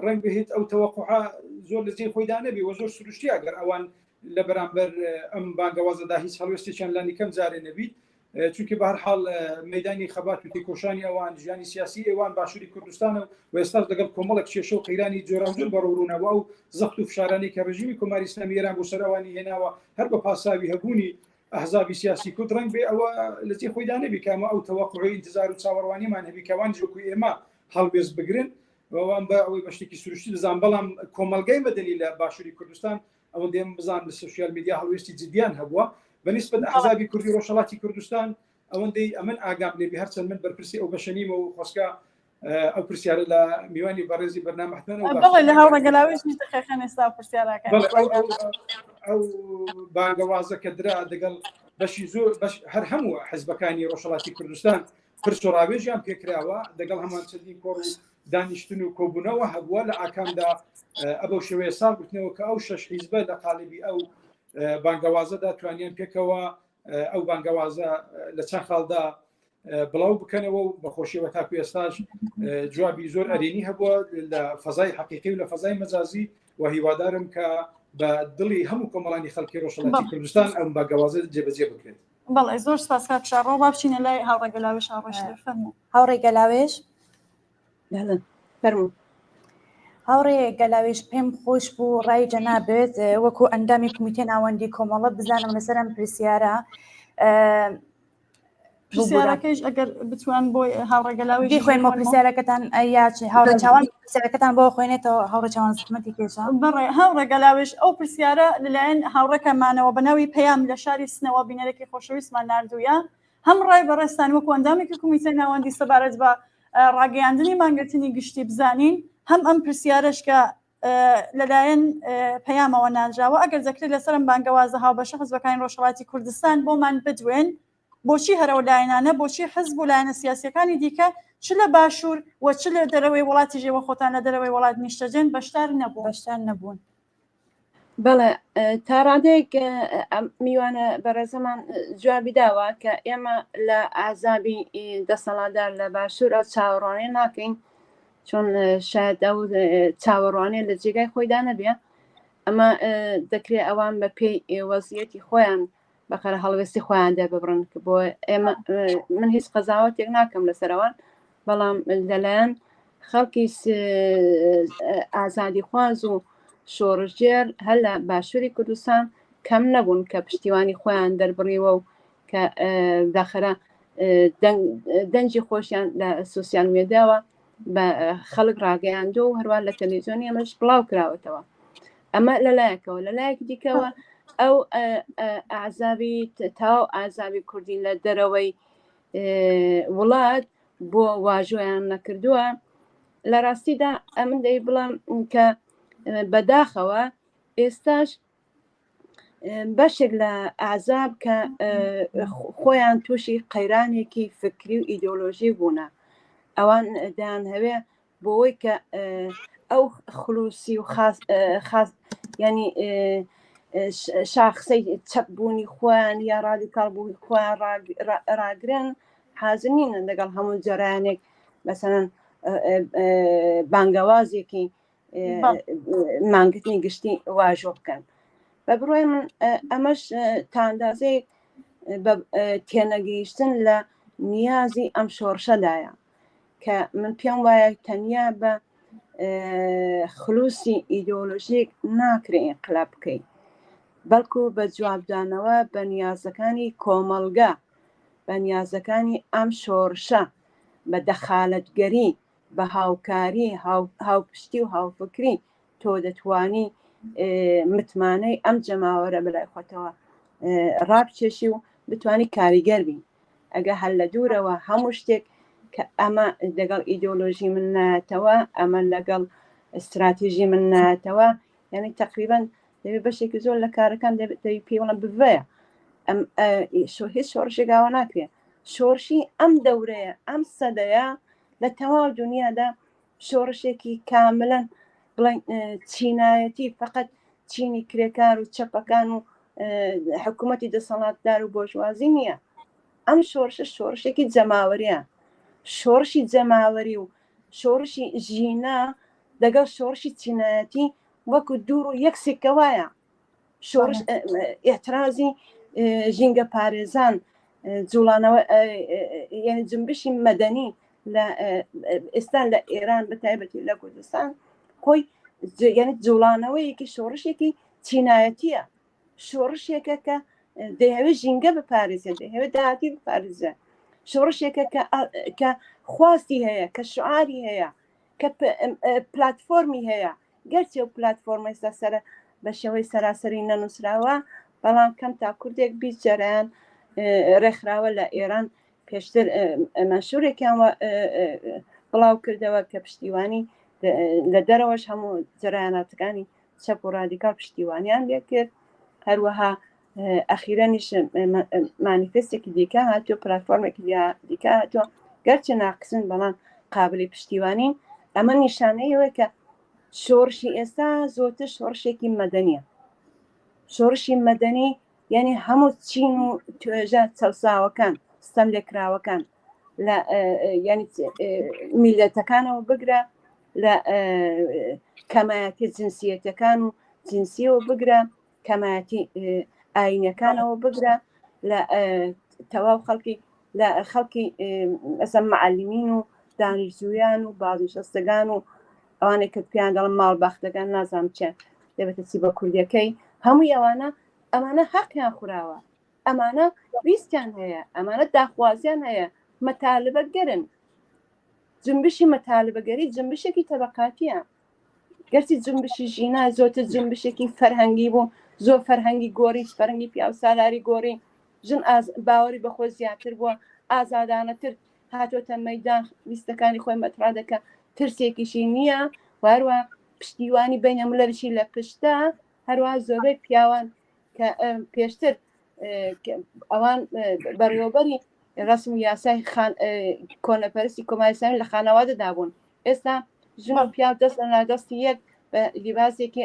ڕنگ بهێت ئەو تەوەقعە زۆر لە جێی خۆیدا نەبی و زۆر سروشتی ئەگەر ئەوان لە بەرامبەر ئەم بانگەوازەدا هیچ هەڵوێستێکیان لانی کەم جارێ نەبیت چونکە بە هەر حاڵ مەدانی خەبات و تێکۆشانی ئەوان ژیانی سیاسی ئێوان باشووری کوردستانە و ئێستاش لەگەڵ کۆمەڵێک کێشە و قەیرانی جۆراوجۆر بەڕەوڕوونەوە و زەخت و فشارانی کە ڕژیمی کۆماری ئیسلامی ئێران بۆ سەر ئەوانی هێناوە هەر بە پاساوی هەبوونی ئەحزابی سیاسی کورد ڕەنگ بێ ئەوە لە جێی خۆیدا نەبی کە ئەمە ئەو تەوەقوعی ئینتظار و چاوەڕوانیمان هەبی کە ئەوانیش وەکو ئێمە هەڵوێست بگرن وان بە ئەوەی بە شتێکی سروشتی دەزان بەڵام کۆمەڵگای مەدەنی لە باشووری کوردستان ئەوەندەی من بزانم لە سوسیال میدیا هەڵوێستی جدیان هەبووە بە نیسبەت ئەحزابی کوردی ڕۆژهەڵاتی کوردستان ئەوەندەی ئەمن ئاگام لێبی هەرچەند من بەرپرسی ئەو بەشە نیمە و خۆسکە ئەو پرسیارە لە میوانی بەڕێزی بەرنامە حتمەن ئەو بەڵێ لە باشتر هاوڕێ گەلاوێژ دقیقەن ئێستا پرسیارەکە بەڵێ ئەو ئەو ئەو بانگەوازە کە درا دەگەڵ بەشی زۆر بەش هەر هەموو حزبەکانی ڕۆژهەڵاتی کوردستان پرس و ڕاوێژیان پێکراوە دەگەڵ هەمان چەندین کۆڕ و دانیشتن و کۆبوونەوە هەبووە لە ئاکامدا ئەبەو شێوەیە ساغ گوتنەوە کە ئەو شەش حیزبە لە قالبی ئەو بانگەوازەدا توانیان پێکەوە ئەو بانگەوازە لە چەند خاڵدا بڵاو بکەنەوە و بەخۆشیەوە تاکو ئێستاش جوابی زۆر ئەرێنی هەبووە لە فەزای حەقیقی و لە فەزای مەجازی و هیوادارم کە بە دڵی هەموو کۆمەڵانی خەڵکی ڕۆژهەڵاتی کوردستان ئەم بانگەوازە جێبەجێ بکرێت. بەڵێ زۆر سپاس کاک شاڕۆ با بچینە لای هاوڕێ گەلاوێژ هاوڕێ شلێر فەرموو. هاوڕێ گەلاوێژ. بەڵێ فەرموو. هاوڕێ گەلاوێژ پێم خۆش بوو ڕای جەنابت وەکو ئەندامی کومیتە ناوەندی کۆمەڵە بزانم لەسەر ئەم پرسیارە پرسیارەکەیش ئەگەر بتوان بۆی هاوڕێ گەلاوێژ بیخوێنمەوە پرسیارەکەتان یا چی هاوڕێ چاوان پرسیارەکەتان بۆ خوێنێتەوە هاوڕێ چاوان زەحمەتی کێشا بەڵێ هاوڕێ گەلاوێژ ئەو پرسیارە لەلایەن هاوڕێکەمانەوە بە ناوی پەیام لە شاری سنەوە بینەرێکی خۆشەویستمان ناردوویە هەم ڕای بەڕێزتان وەکو ئەندامێکی کومیتەی ناوەندی سەبارەت بە ڕاگەیاندنی مانگرتنی گشتی بزانین هەم ئەم پرسیارەش کە لەلایەن پەیامەوە نانراوە ئەگەر دەکرێت لەسەر ئەم بانگەوازە هاوبەشە حزبەکانی ڕۆژهەڵاتی کوردستان بۆمان بدوێن بۆچی هەر ئەو لایەنانە بۆچی حزب و لایەنە سیاسیەکانی دیکە چ لە باشوور و چ لە دەرەوەی وڵاتیش ئێوە خۆتان لە دەرەوەی وڵات نیشتەجێن بەشدار نەبوون؟ بەشدار نەبوون. بەڵێ تا ڕادەیەک ئەم میوانە بەڕێزەمان جوابی داوە کە ئێمە لە ئازابی دەسەڵاتدار لە باشوور ئەو چاوەڕوانیە ناکەین چۆن شاید ئەو چاوەڕوانیە لە جێگای خۆیدا نەبێ ئەمە دەکرێت ئەوان بە پێی وەزیەتی خۆیان بەقەرە هەڵوێستی خۆیان دەرببڕن کە بۆ ئێمە من هیچ قەزاوەتێک ناکەم لەسەرەوان بەڵام لەلایەن خەڵکی ئازادیخواز و شۆڕشگێر هەر لە باشووری کوردستان کەم نەبوون کە پشتیوانی خۆیان دەربڕیوە و کە داخرا دەنگی خۆشیان لە سوسیال مێدیاوە. بە خەڵک ڕاگەیاندووە و هەروە لە تەلەڤیزیۆنی ئەمەش بڵاو کراوەتەوە ئەمە لەلایەکەوە لەلایەکی دیکەوە ئەو ئازابی تاو ئازابی کوردی لە دەرەوەی وڵات بۆ واژۆیان نەکردووە لە ڕاستیدا ئەمن دەی بڵام کە بەداخەوە ئێستاش بەشێک لە ئازاب کە خۆیان تووشی قەیرانێکی فکری و ئیدۆلۆژی بوونە ئەوان دەیان هەوێ بۆی کە ئەو خلوسی و خاص خاص ینی شاخسەی چەپ بوونی خۆیان یا ڕادیکاڵ بوونی خۆیان ڕاگرن حازر نینن لەگەڵ هەموو جەرانێک مەسەەن بانگەوازێکی مانگرتنی گشتی واژۆ بکەن بە بڕای من ئەمەش تاندازەیەک بە تێنەگەیشتن لە نیازی ئەم شۆڕشەدایە کە من پێم وایە تەنیا بە خلوسی ئیدۆلۆژیک ناکرێ ئینقلاب بکەیت بەڵکو بە جوابدانەوە بە نیازەکانی کۆمەڵگە بە نیازەکانی ئەم شۆڕشە بە دەخالەتگەری بە هاوکاری هاوپشتی و هاوفکری تۆ دەتوانی متمانەی ئەم جەماوەرە بەلای خۆتەوە ڕابچێشی و بتانی کاریگەر بین ئەگە هەر لە دوورەوە هەموو شتێک کە ئەمە لەگەڵ ئیدۆلۆژی من ناتەوە ئەمە لەگەڵ استراتیژی من ناتەوە یعنی تقریبا دەبێت بەشێکی زۆر لە کارەکان دەبێت پێوەڵە بڤەیە ئەم هیچ شۆڕشێکاوە ناکرێت شۆڕشی ئەم دەورەیە ئەم سەدەیە لە تەواو دنیادا شۆڕشێکی کاملەن بڵێن چینایەتی فقط چینی کرێکار و چەپەکان و حکوومەتی دەسەڵاتدار و بۆژوازی نییە ئەم شۆڕشە شۆڕشێکی جەماوەریە شۆڕشی جەماوەری و شۆڕشی ژینا لەگەڵ شۆڕشی چینایەتی وەکو دوور و یەک سکە وایە شۆڕش ئاعترازی ژینگە پارێزان جوڵانەوە یعنی جنبشی مەدەنی لە ئێستا لە ئێران بە تایبەتی لە کوردستان خۆی یعنی جوڵانەوەیەکی شۆڕشێکی چینایەتیە شۆڕشێکە کە دەیەوێت ژینگە بپارێزێت دەیەوێت داهاتی بپارێزێت شۆڕشێکە کە خواستی هەیە کە شعاری هەیە کە پلتفۆرمی هەیە گەرچی ئەو پلاتفۆرمە ئێستا سەرە بە شێوەی سەراسەری نەنووسراوە بەڵام کەم تا کوردێک 20 جاران ڕێکخراوە لە ئێران پێشتر مەنشورێکیان بڵاو کردەوە کە پشتیوانی لە دەرەوەش هەموو جەرایاناتەکانی چەپ و ڕادیکال پشتیوانیان لێکرد هەروەها ئەخیرەنیش مانیفستێکی دیکە هاتووە پلتفۆرمێکی دیکە هاتووە گەرچە ناقسن بەڵام قابلی پشتیوانین ئەمە نیشانەیەوە کە شۆڕشی ئێستا زۆرتر شۆڕشێکی مەدەنیە شۆڕشی مەدەنی یعنی هەموو چین و توێژە چەساوەکان ستەم لێکراوەکان لە ینی میلەتەکانەوە بگرە لە کەمایەتی جنسیەتەکان و جنسیەوە بگرە کەمایەتی ئاینەکانەوە بگرە لە تەواو خەڵکی لە خەڵکی ئەسە معلمین و دانیشجویان و بازنشەستەگان و ئەوانەی کە پێیان دەڵم ماڵ باختەکان نازانم چیان دەبێتە چی بە کوردیەکەی هەموو ئەوانە ئەمانە حەقیان خوراوە ئەمانە ویستیان هەیە ئەمانە داخوازیان هەیە مەتالبە گەرن جنبشی مەتالبەگەری جنبشێکی تەبقاتیە گەرچی جنبشی ژینا زۆرتر جنبشێکی فەرهەنگی بوو زۆر فەرهەنگی گۆڕی فەرهەنگی پیاوسالاری گۆڕی ژن باوەری بەخۆ زیاتر بووە ئازادانەتر هاتۆتە مەدان ویستەکانی خۆی مەترا دەکە ترسێکیشی نییە واروە پشتیوانی بینە ملەرشی لە پشتە هەروە زۆربەی پیاوان کە پێشتر ئەوان بەڕێوەبەری ڕسم و یاسای کۆنەپەرستی کۆماری لە خانەوادەدا بوون ئێستا ژن و پیاو دەست لە نادەستی یەک بە لیباسێکی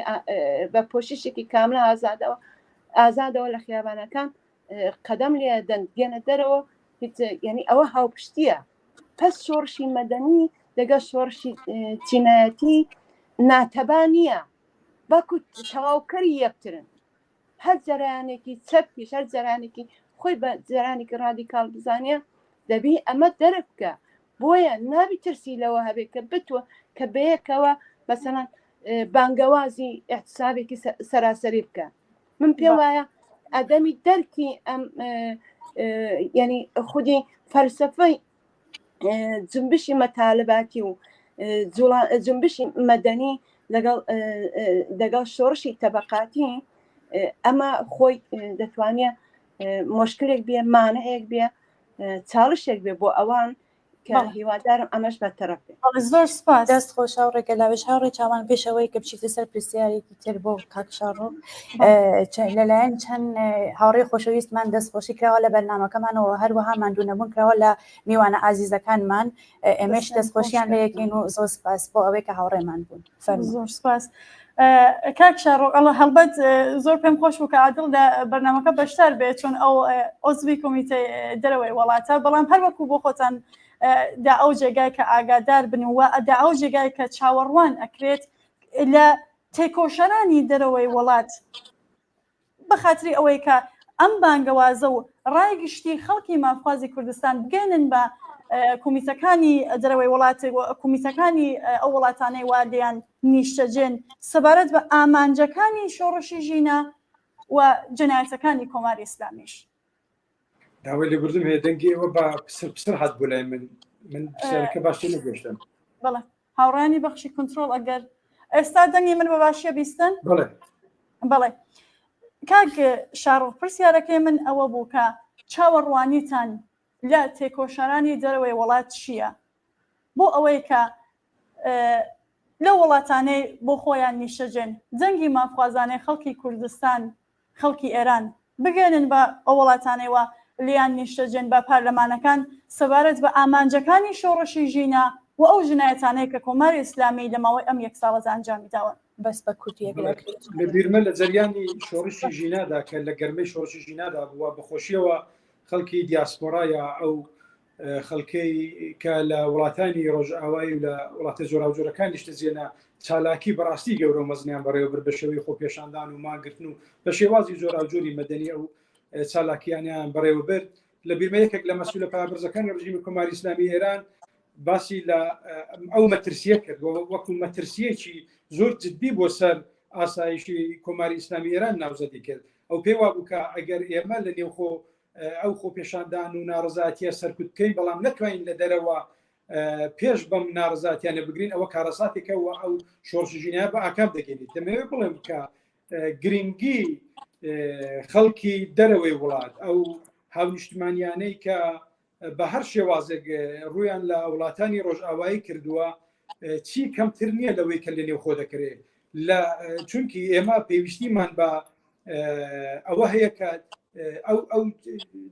بە پۆششێکی کاملە ئازادەوە ئازادەوە لە خیابانەکان قەدەم لێ دەن دێنە دەرەوە یعنی ئەوە هاوپشتیە پس شۆڕشی مەدەنی لەگەڵ شۆڕشی چینایەتی ناتەبا نییە بەڵکو تەواوکەری یەکترن هەر جەرانێکی چەپیش هەر جەرانێکی خۆی بە جەرانێکی ڕادیکاڵ بزانێ دەبی ئەمە دەرک بکە بۆیە نابی ترسی لەوە هەبێت کە بتوە کە بەیەکەوە مەسەڵەن بانگەوازی احتسابێکی سەراسەری بکە من پێم وایە ئەدەمی دەرکی ئەم ینی خودی فەلسفەی جنبشی مەتالباتی و جنبشی مەدەنی لەگەڵ دەگەڵ شۆڕشی تەبقاتی ئەمە خۆی دەتوانێت مشکلێک بێ مانەیەک بێ چاڵشێک بێ بۆ ئەوان کە هیوادارم ئەمەش بەرتەرەف بێ. بەڵێ زۆر سپاس. دەست خۆش هاوڕێ گەلاوێژ هاوڕێ چاوان پێش ئەوەی کە بچیتە سەر پرسیارێکی تر بۆ کاک شاڕۆ لەلایەن چەند هاوڕێ خۆشەویستمان دەستخۆشی کراوە لە بەرنامەکەمانەوە هەروەها ماندوو نەبوون کراوە لە میوانە ئازیزەکانمان ئێمەش دەستخۆشیان لە یەکین و زۆر سپاس بۆ ئەوەی کە هاوڕێمان بوون زۆر سپاس. کاک شاڕۆ ئەڵە هەڵبەت زۆر پێم خۆش بوو کە عادڵ لە بەرنامەکە بەشدار بێت چون ئەو عضوی کۆمیتەی دەرەوەی وڵاتە بەڵام هەر وەکو بۆ خۆتان دا ئەو جێگای کە ئاگادار بن و دا ئەو جێگای کە چاوەڕوان ئەکرێت لە تێکۆشەرانی دەرەوەی وڵات بە خاتری ئەوەی کە ئەم بانگەوازە و ڕای گشتی خەڵکی مافخوازی کوردستان بگەێنن بە کۆمیتەکانی دەرەوەی وڵات و کۆمیتەکانی ئەو وڵاتانەی وا لێیان نیشتەجێن سەبارەت بە ئامانجەکانی شۆڕشی ژینا و جەنایەتەکانی کۆماری ئیسلامیش. داوای لێبوردم هەیە دەنگی ئێوە بە پسر پسر هات بۆ لای من من پرسیارەکە باش تێنەگەیشتم. بەڵێ هاوڕێیانی بەخشی کنترۆڵ ئەگەر ئێستا دەنگی من بە باشیە بیستن؟ بەڵێ بەڵێ کاک شاڕۆخ پرسیارەکەی من ئەوە بوو کە چاوەڕوانیتان لە تێکۆشەرانی دەرەوەی وڵات چییە بۆ ئەوەی کە لەو وڵاتانەی بۆ خۆیان نیشتەجێن دەنگی مافخوازانەی خەڵکی کوردستان خەڵکی ئێران بگەێنن بە ئەو وڵاتانەی وا لێیان نیشتەجێن بە پارلەمانەکان سەبارەت بە ئامانجەکانی شۆڕشی ژینا و ئەو جنایەتانەی کە کۆماری ئیسلامی لە ماوەی ئەم یەک ساڵەدا ئەنجامی داون. بەس بە کوردی ئەگەر ئەکرێت. لە بیرمە لە جەریانی شۆڕشی ژینادا کە لە گەرمەی شۆڕشی ژینادا بووە بە خۆشیەوە خەڵکی دیاسپۆرا یا ئەو خەڵکەی کە لە وڵاتانی ڕۆژئاوایی و لە وڵاتە جۆراوجۆرەکان نیشتەجێنە چالاکی بەڕاستی گەورە و مەزنیان بەڕێوەبرد بە شێوەی خۆپێشاندان و مانگرتن و بە شێوازی جۆراوجۆری مەدەنی ئەو چالاکیانیان بەڕێوەبرد لە بیرمە یەکێک لە مەسولە پایەبەرزەکانی ڕژیمی کۆماری ئیسلامی ئێران باسی لە ئەو مەترسیە کرد وەکو مەترسیەکی زۆر جددی بۆ سەر ئاسایشی کۆماری ئیسلامی ئێران ناوزەدی کرد ئەو پێی وابوو کە ئەگەر ئێمە لە نێوخۆ ئەو خۆپێشاندان و ناڕزاتیە سەرکوت بکەین بەڵام نەتوانین لە دەرەوە پێش بەم ناڕزاتیانە بگرین ئەوە کارەساتێکە و ئەو شۆڕشی ژینایە بە ئاکام دەگەێنیت دەمەوێت بڵێم کە گرنگی خەڵکی دەرەوەی وڵات ئەو هاونیشتمانیانەی کە بە هەر شێوازێک ڕویان لە وڵاتانی ڕۆژئاوایی کردووە چی کەمتر نییە لەوەی کە لە نێوخۆ دەکرێت لە چونکی ئێمە پێویستیمان بە ئەوە هەیە کە ئەو ئەو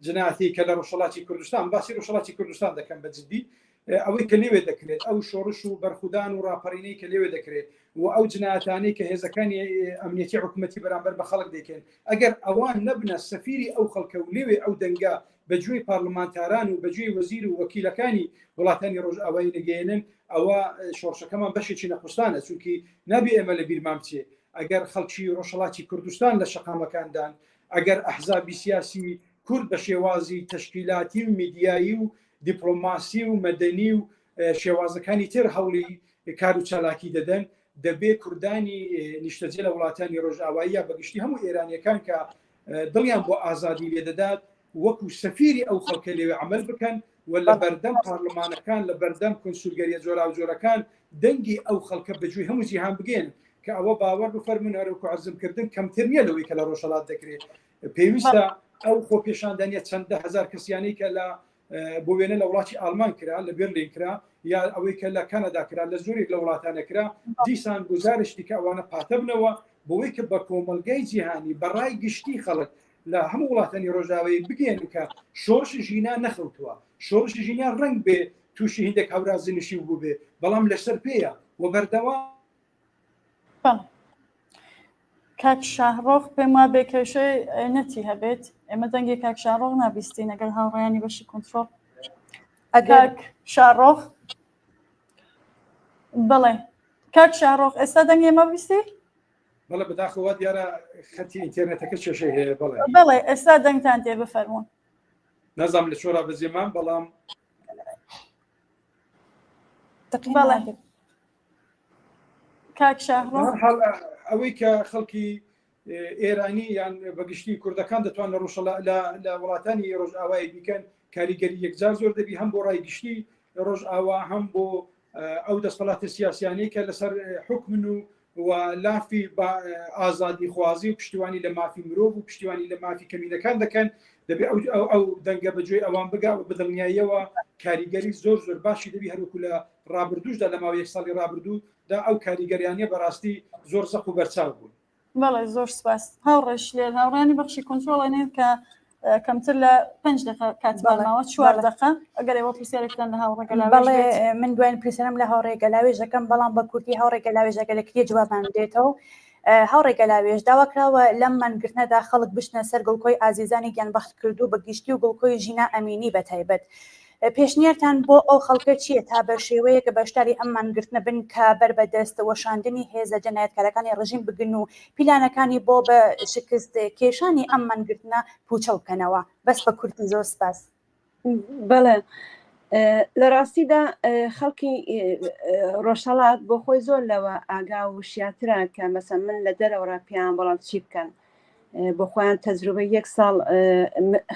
جناتی کە لە ڕۆژهەڵاتی کوردستان باسی ڕۆژهەڵاتی کوردستان دەکەم بە جدی ئەوەی کە لێوێ دەکرێت ئەو شۆڕش و بەرخودان و ڕاپەرینەی کە لێوێ دەکرێت و ئەو جنایەتانەی کە هێزەکانی ئەمنیەتی حکوومەتی بەرامبەر بە خەڵک دەکەن ئەگەر ئەوان نەبنە سەفیری ئەو خەڵکە و لێوێ ئەو دەنگە بەگوێی پارلمانتاران و بەگوێی وەزیر و وەکیلەکانی وڵاتانی ڕۆژئاوایی نەگەیەنن ئەوە شۆڕشەکەمان بەشێکی نەقوستانە چونکی نابێ ئێمە لە بیرمان بچێ ئەگەر خەڵکی ڕۆژهەڵاتی کوردستان لە شەقامەکاندان ئەگەر ئەحزابی سیاسی کورد بە شێوازی تەشکیلاتی و میدیایی و دیپلۆماسی و مەدەنی و شێوازەکانی تر هەوڵی کار و چالاکی دەدەن دەبێ کوردانی نیشتەجێ لە وڵاتانی ڕۆژئاوایی یا بەگشتی هەموو ئێرانیەکان کە دڵیان بۆ ئازادی لێدەدات وەکو سەفیری ئەو خەڵکە لەوێ عمل بکەن و لە بەردەم پارلمانەکان لە بەردەم کونسولگەریە جۆراوجۆرەکان دەنگی ئەو خەڵکە بەگوێی هەموو جیهان بگەن کە ئەوە باوەڕ بفەرمون هەروەکو عەرزم کردن کەمتر نییە لەوەی کە لە ڕۆژهەڵات دەکرێت پێویستە ئەو خۆپێشاندانە چەندە هەزار کەسیانەی کە لە بۆ وێنە لە وڵاتی ئالمان کرا لە بێرلین کرا یا ئەوەی کە لە کەنەدا کرا لە زۆرێک لە وڵاتانە کرا دیسان گوزارشتی کە ئەوانە پاتەبنەوە بۆی کە بە کۆمەلگای جیهانی بەڕای گشتی خەڵک لە هەموو وڵاتانی ڕۆژاوایی بگەێنن کە شۆڕشی ژینا نەخەوتووە شۆڕشی ژینا ڕنگ بێ تووشی هندێک هەورازی نشیو بووبێ بەڵام لەسەر پێیە و بەردەوام کاک شاهڕۆخ پێم وابێ کێشەی نەتی هەبێت ئێمە دەنگی کاک شاهڕۆخ نابیستین ئەگەر هاوڕێیانی بەشی کۆنترۆڵ ئەگەر کاک شاهڕۆخ بەڵێ کاک شاهڕۆخ ئێستا دەنگی ئێمە بیستی بەڵێ بەداخەوە دیارە خەتی ئینتەرنێتەکە کێشەی هەیە بەڵێ بەڵێ ئێستا دەنگتان دێ بفەرموون نازانم لە چۆرا بەجێمان بەڵام بەڵێ کاک شاهڕۆخ حاڵ ئەوەی کە خەڵکی ئێرانی یان بەگشتی کوردەکان دەتوان لە ڕۆژهەڵا لە وڵاتانی ڕۆژئاوایی بیکەن کاریگەری یەکجار زۆر دەبی هەم بۆ ڕای گشتی ڕۆژئاوا هەم بۆ ئەو دەسەڵاتە سیاسیانەی کە لەسەر حکمن و و لافی ئازادیخوازی و پشتیوانی لە مافی مرۆڤ و پشتیوانی لە مافی کەمینەکان دەکەن دەبێ ئەو ئەو ئەو دەنگە بەگوێی ئەوان بگا و بەدڵنیاییەوە کاریگەری زۆر زۆر باشی دەبی هەروەکو لە ڕابردووشدا لە ماوەی یەک ساڵی ڕابردوو دا ئەو کاریگەریانە بەڕاستی زۆر زەق و بەرچاو بوون. بەڵێ زۆر سپاس هاوڕێ شلێر هاوڕێیانی بەخشی کۆنترۆڵ ئەنێن کە کەمتر لە پێنج دقە کاتمان ماوە چوار دقە ئەگەر ئێوە پرسیارێکتان لە هاوڕێ گەلاوێژ بەڵێ من دوایین پرسیارم لە هاوڕێ گەلاوێژ دەکەم بەڵام بە کورتی هاوڕێ گەلاوێژ ئەگەر لە کرێ جوابمان بدێتەوە هاوڕێ گەلاوێژ داوا کراوە لەم مانگرتنەدا خەڵک بچنە سەر گڵکۆی ئازیزانی گیانبەختکردوو بە گشتی و گڵکۆی ژینا ئەمینی بە تایبەت. پێشنیارتان بۆ ئەو خەڵکە چییە تا بە شێوەیەک بەشداری ئەم مانگرتنە بن کە بەر بە دەست وەشاندنی هێزە جەنایەتکارەکانی ڕژیم بگرن و پیلانەکانی بۆ بە شکست کێشانی ئەم مانگرتنە پووچەڵ بکەنەوە؟ بەس بە کورتی زۆر سپاس. بەڵێ لە ڕاستیدا خەڵکی ڕۆژهەڵات بۆ خۆی زۆر لەوە ئاگا و وشیاترە کە مەسەن من لە دەرەوەڕا پێیان بەڵام چی بکەن بۆ خۆیان تەجروبە یەک ساڵ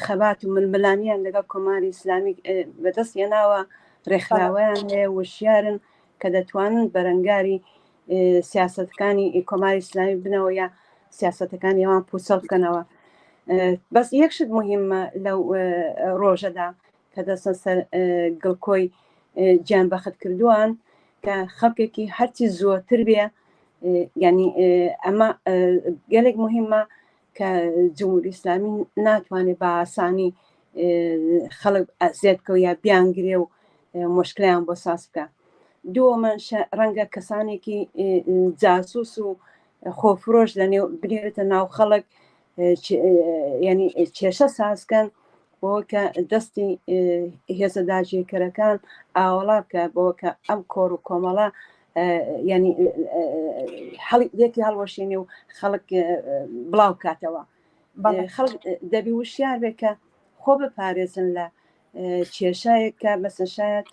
خەبات و ململانیان لەگەڵ کۆماری ئیسلامی بەدەست هێناوە ڕێکخراوەیان هەیە وشیارن کە دەتوانن بەرەنگاری سیاستەکانی کۆماری ئیسلامی بنەوە یا سیاستەکانی ئەوان پوچەڵ بکەنەوە بەس یەک شت مهمە لەو ڕۆژەدا کە دەستە سەر گڵکۆی گیان بەخت کردووان کە خەڵکێکی هەرچی زۆرتر بێ ینی ئەمە گەلێک مهمە کە جمهوری ئیسلامی ناتوانێت بە ئاسانی خەڵک ئەزیەت بکە یا بیانگرێ و مشکلیان بۆ ساز بکە دووەمەن ڕەنگە کەسانێکی جاسوس و خۆفرۆش لە نێو بنێرێتە ناو خەڵک ینی کێشە سازکەن بۆ کە دەستی هێزە داگیرکەرەکان ئاوەڵا بکە بۆ کە ئەم کۆڕ و کۆمەڵە ینی یەکی هەڵوەشێنێ و خەڵک بڵاو کاتەوە خەڵک دەبی وشیار بێت کە خۆ بپارێزن لە کێشایەک کە مەسەن شاید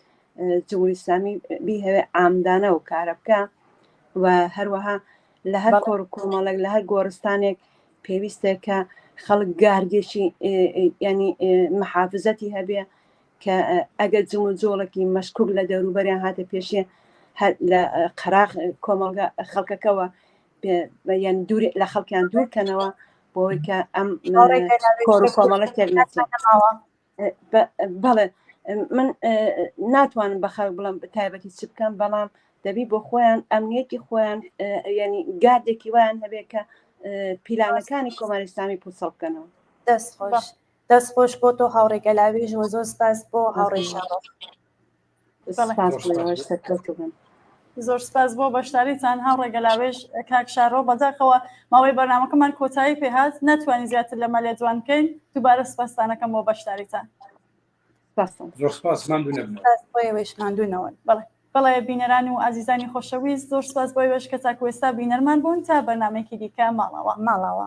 جمهوری ئیسلامی بیهەوێ ئامدانە و کارە بکە و هەروەها لە هەر کۆڕ و کۆمەڵێک لە هەر گۆڕستانێک پێویستە کە خەڵک گاردێکی ینی محافزەتی هەبێ کە ئەگەر جم و جۆڵێکی مەشکوک لە دەوروبەریان هاتە پێشێ لە قەراغ کۆمەڵگە خەڵکەکەوە یان دوور لە خەڵکیان دوورکەنەوە بۆی کە ئەم کۆڕ و کۆمەڵە تێک نەچێت بەڵێ من ناتوانم بە خەڵک بڵم تایبەتی چ بکەم بەڵام دەبی بۆ خۆیان ئەمنیەتی خۆیان ینی گاردێکی وایان هەبێت کە پیلانەکانی کۆماری ئیسلامی پوچەڵ بکەنەوە دەست خۆش دەست خۆش بۆ تۆ هاوڕێ گەلاوێژ و زۆر سپاس بۆ هاوڕێ شاڕۆ زۆر سپاس بۆ بەشداریتان هاوڕێ گەلاوێژ کاک شارۆ بەداخەوە ماوەی بەرنامەکەمان کۆتایی پێهات ناتوانین زیاتر لەمە لێدوان بکەین دووبارە سپاستانەکەم بۆ بەشداریتان زۆر سپاس ماندوو نەبن ماندوو نەوەن بەڵێ بەڵێ بینەران و ئازیزانی خۆشەویست زۆر سپاس بۆ ئێوەش کە تاکو ئێستا بینەرمان بوون تا بەرنامەیەکی دیکە ماڵاوا ماڵاوا.